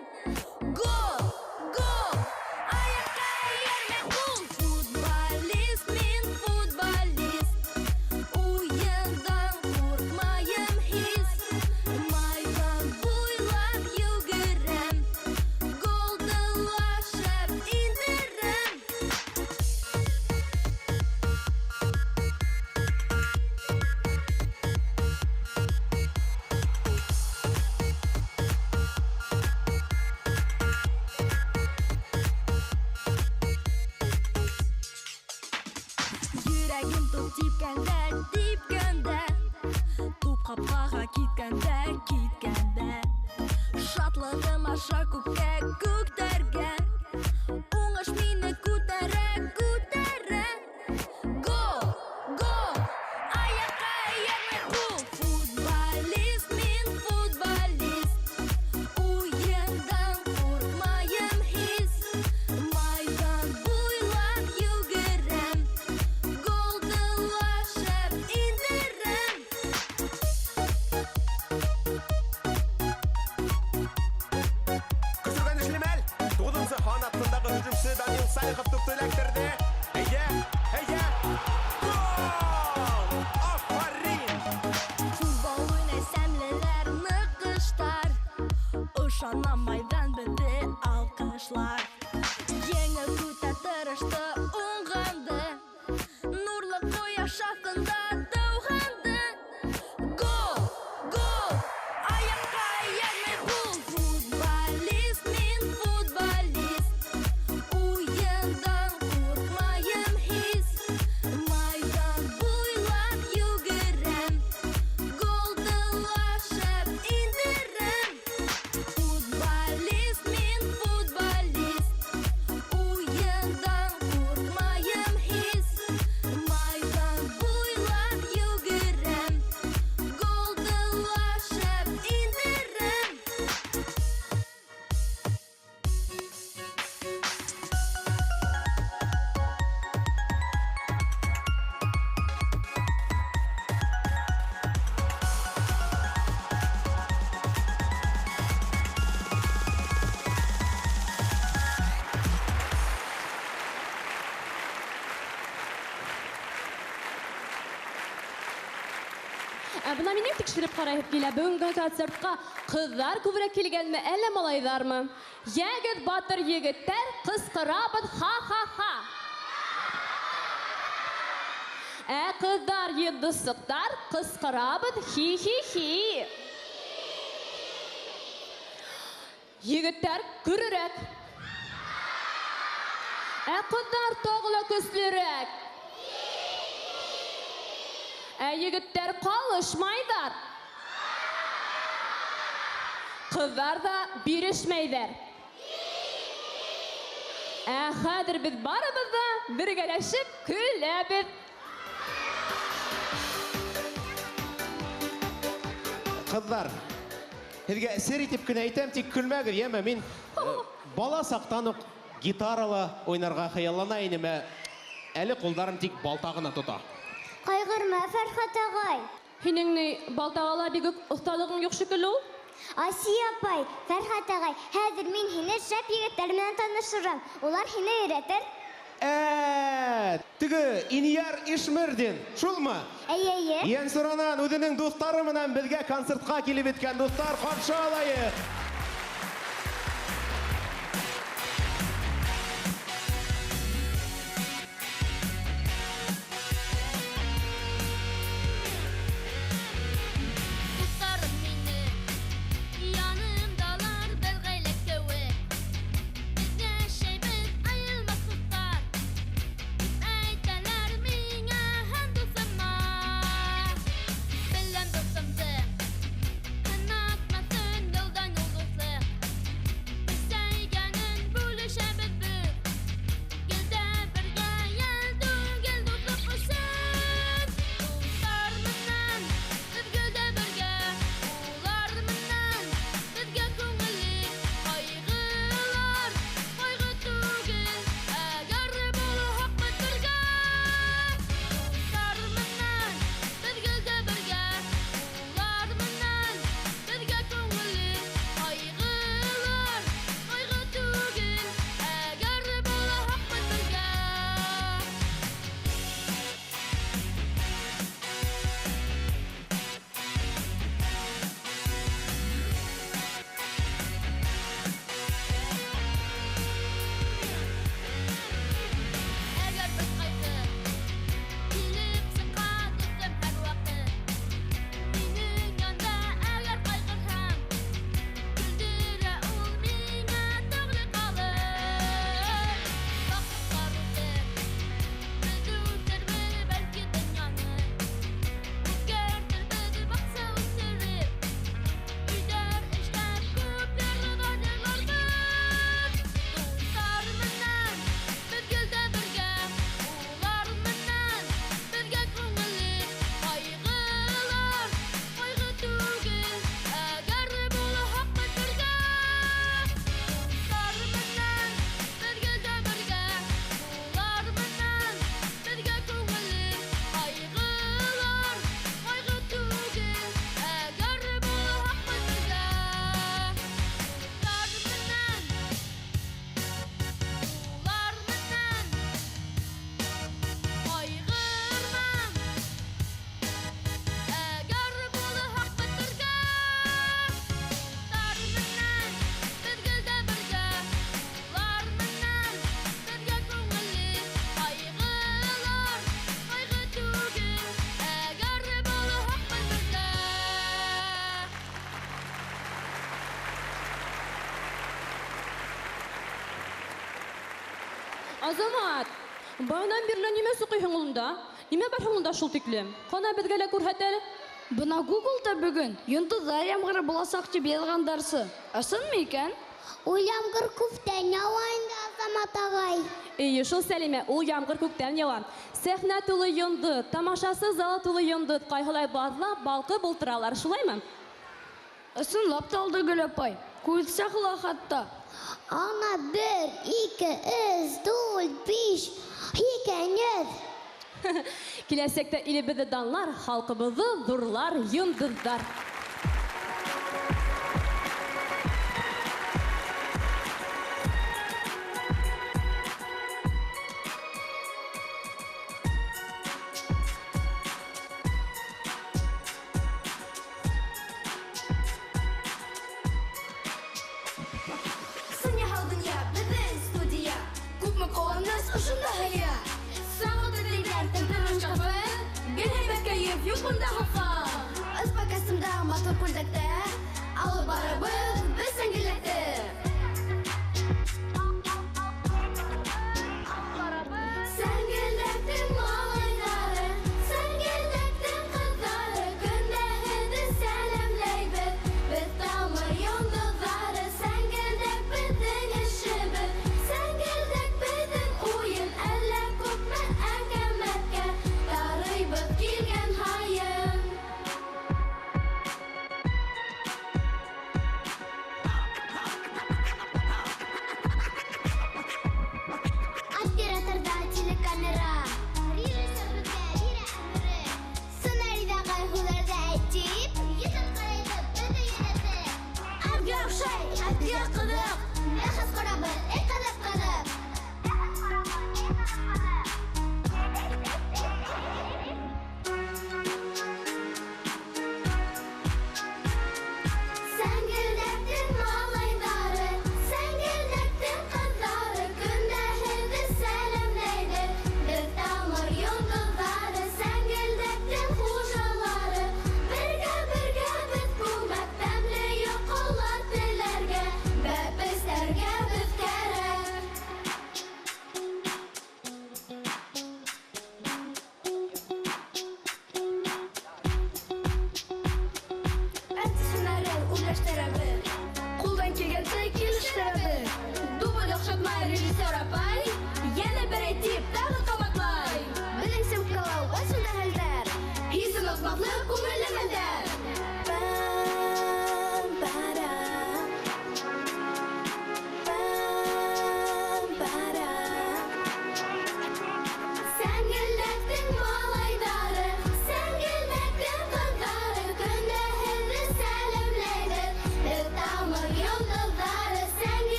Туп типкәндә, типкәндә, туп ҡапҡаға киткәндә, киткәндә, шатлығым аша күккә күтәргән, уңыш мине күтәрә, күтәрә. Гол, гол, аяҡҡа эйәрмәй ҡул. Футболист мин, футболист, уйындан ҡурҡмайым һис. Майҙан буйлап йүгерәм, голды ла шәп индерәм. Көсөргәнешле мәл. 9-нсы һан аҫтындағы һөжүмсе Данил Салихов тупты эләктерҙе. Әйҙә, әйҙә. Гол! Афарин! Футбол уйнай сәмлеләр, ныҡыштар, ышанам, майҙан беҙҙе алҡышлар. Еңеү көтә тырышты уңғанды, нурлы ҡояш аҫтында тыуғанды. Гол, гол, аяҡҡа эйәрмәй ҡул. Футболист мин, футболист, уйындан ҡурҡмайым һис. Майҙан буйлап йүгерәм, голды ла шәп индерәм. Футболист мин, футболист, уйындан ҡурҡмайым һис. Майҙан буйлап йүгерәм, голды ла шәп индерәм. Ә бына минең тикшереп ҡарайһып килә. Бөгөнгө концертҡа ҡыҙҙар күберәк килгәнме, әллә малайҙармы? Йәгеҙ, батыр егеттәр, ҡысҡырабыҙ ха-ха-ха. Ә ҡыҙҙар, йондоҙсоҡтар, ҡысҡырабыҙ хи-хи-хи. Егеттәр көрөрәк. Ә ҡыҙҙар тағы ла көслөрәк. Ә егеттәр ҡалышмайҙар. Ҡыҙҙар ҙа бирешмәйҙәр. Ә хәҙер беҙ барыбыҙ ҙа бергәләшеп көләбеҙ. Ҡыҙҙар, һеҙгә сер итеп кенә әйтәм, тик көлмәгеҙ, йәме? Мин бала саҡтан уҡ гитарала уйнарға хыяллана инем, ә әле ҡулдарым тик балта ғына тота. Ҡайғырма, Фәрхәт ағай. Һинең ни балтаға ла бик үк оҫталығың юҡ шикелле ул? Асия апай, Фәрхәт ағай, хәҙер мин һине шәп егеттәр менән таныштырам. Улар һине өйрәтер. Теге Иньяр Ишмердин, шулмы? Эйе, эйе. Йәнсуранан үҙенең дуҫтары менән беҙгә концертҡа килеп еткән дуҫтар, ҡаршы алайыҡ. Дуҫтарым мине, янымдалар бер ғаилә кеүек. Беҙ йәшәйбеҙ айырылмаҫ дуҫтар. Әйтәләр миңә һәм дуҫыма. Беләм дуҫымды, һынатмаҫын юлдан юл. Азамат, баянан бирле нимә суҡыйһың унда? Нимә бар һуң унда шул тиклем? Ҡана беҙгә лә күрһәт әле. Бына Google-да бөгөн йондоҙҙар ямғыры буласаҡ тип яҙғандарсы. Ысынмы икән? Ул ямғыр күптән яуа инде, Азамат ағай. Эйе, шул Сәлимә, ул ямғыр күктән яуа. Сәхнә тулы йондоҙ, тамашасы залы тулы йондоҙ, ҡайһылай баҙлап, балҡып ултыралар, шулаймы? Ысынлап та алды Гөл апай. Күҙ саҡла хатта. Ана 1, 2, 3, 4, 5, һикәнйөҙ. Киләсәктә илебеҙҙе данлар, халҡыбыҙҙы ҙурлар йондоҙҙар.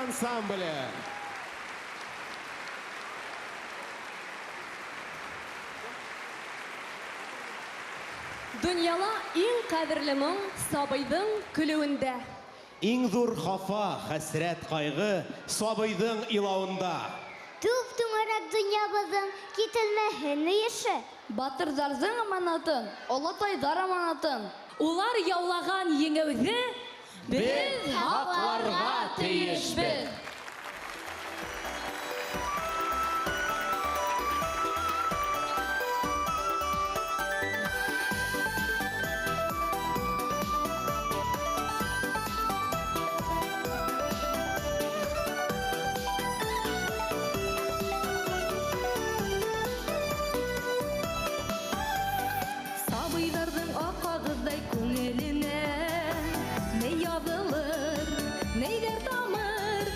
Ансамбле. Донъяла иң ҡәҙерле моң сабыйҙың көлөүендә. Иң ҙур хафа, хәсрәт, ҡайғы сабыйҙың илауында. Түп түңәрәк донъябыҙҙың кителмәһен мөйөшө. Батырҙарҙың аманатын, олатайҙар аманатын. Улар яулаған еңеүҙе беҙ һаҡларға тейешбеҙ. Сабыйҙарҙың аҡ ҡағыҙҙай күңеленә ни яҙылыр, ниҙәр тамыр.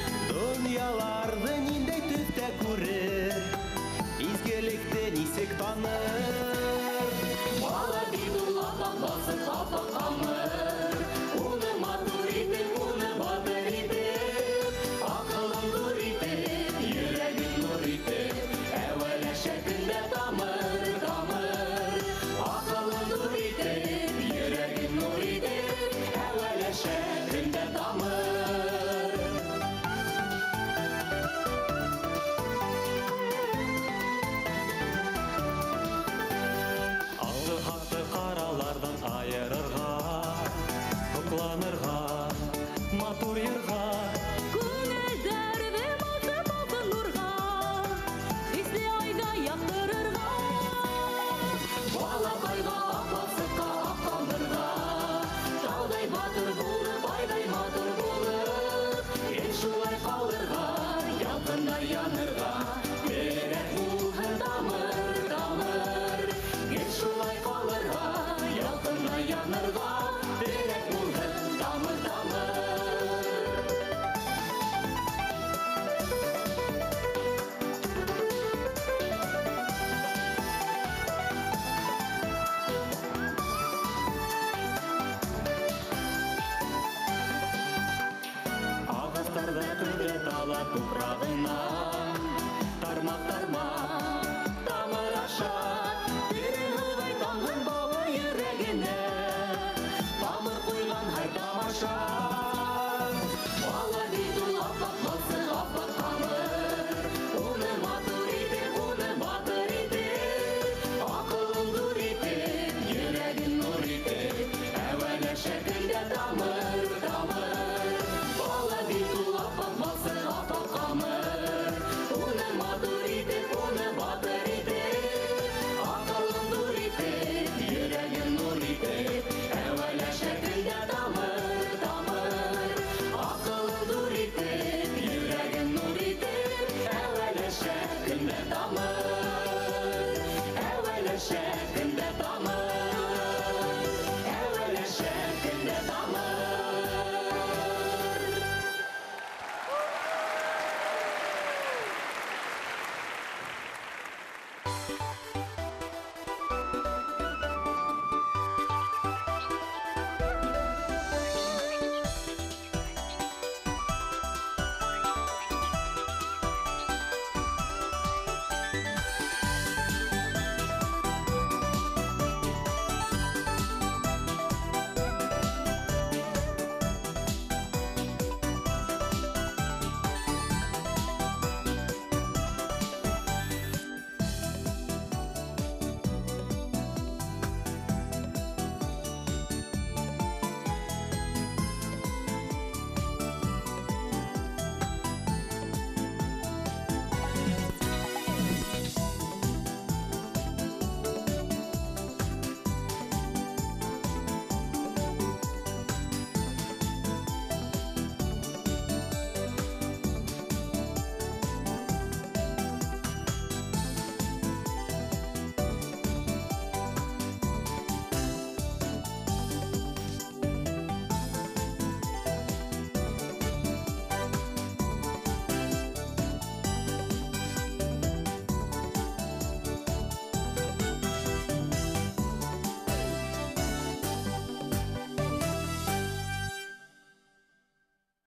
Туфрағына.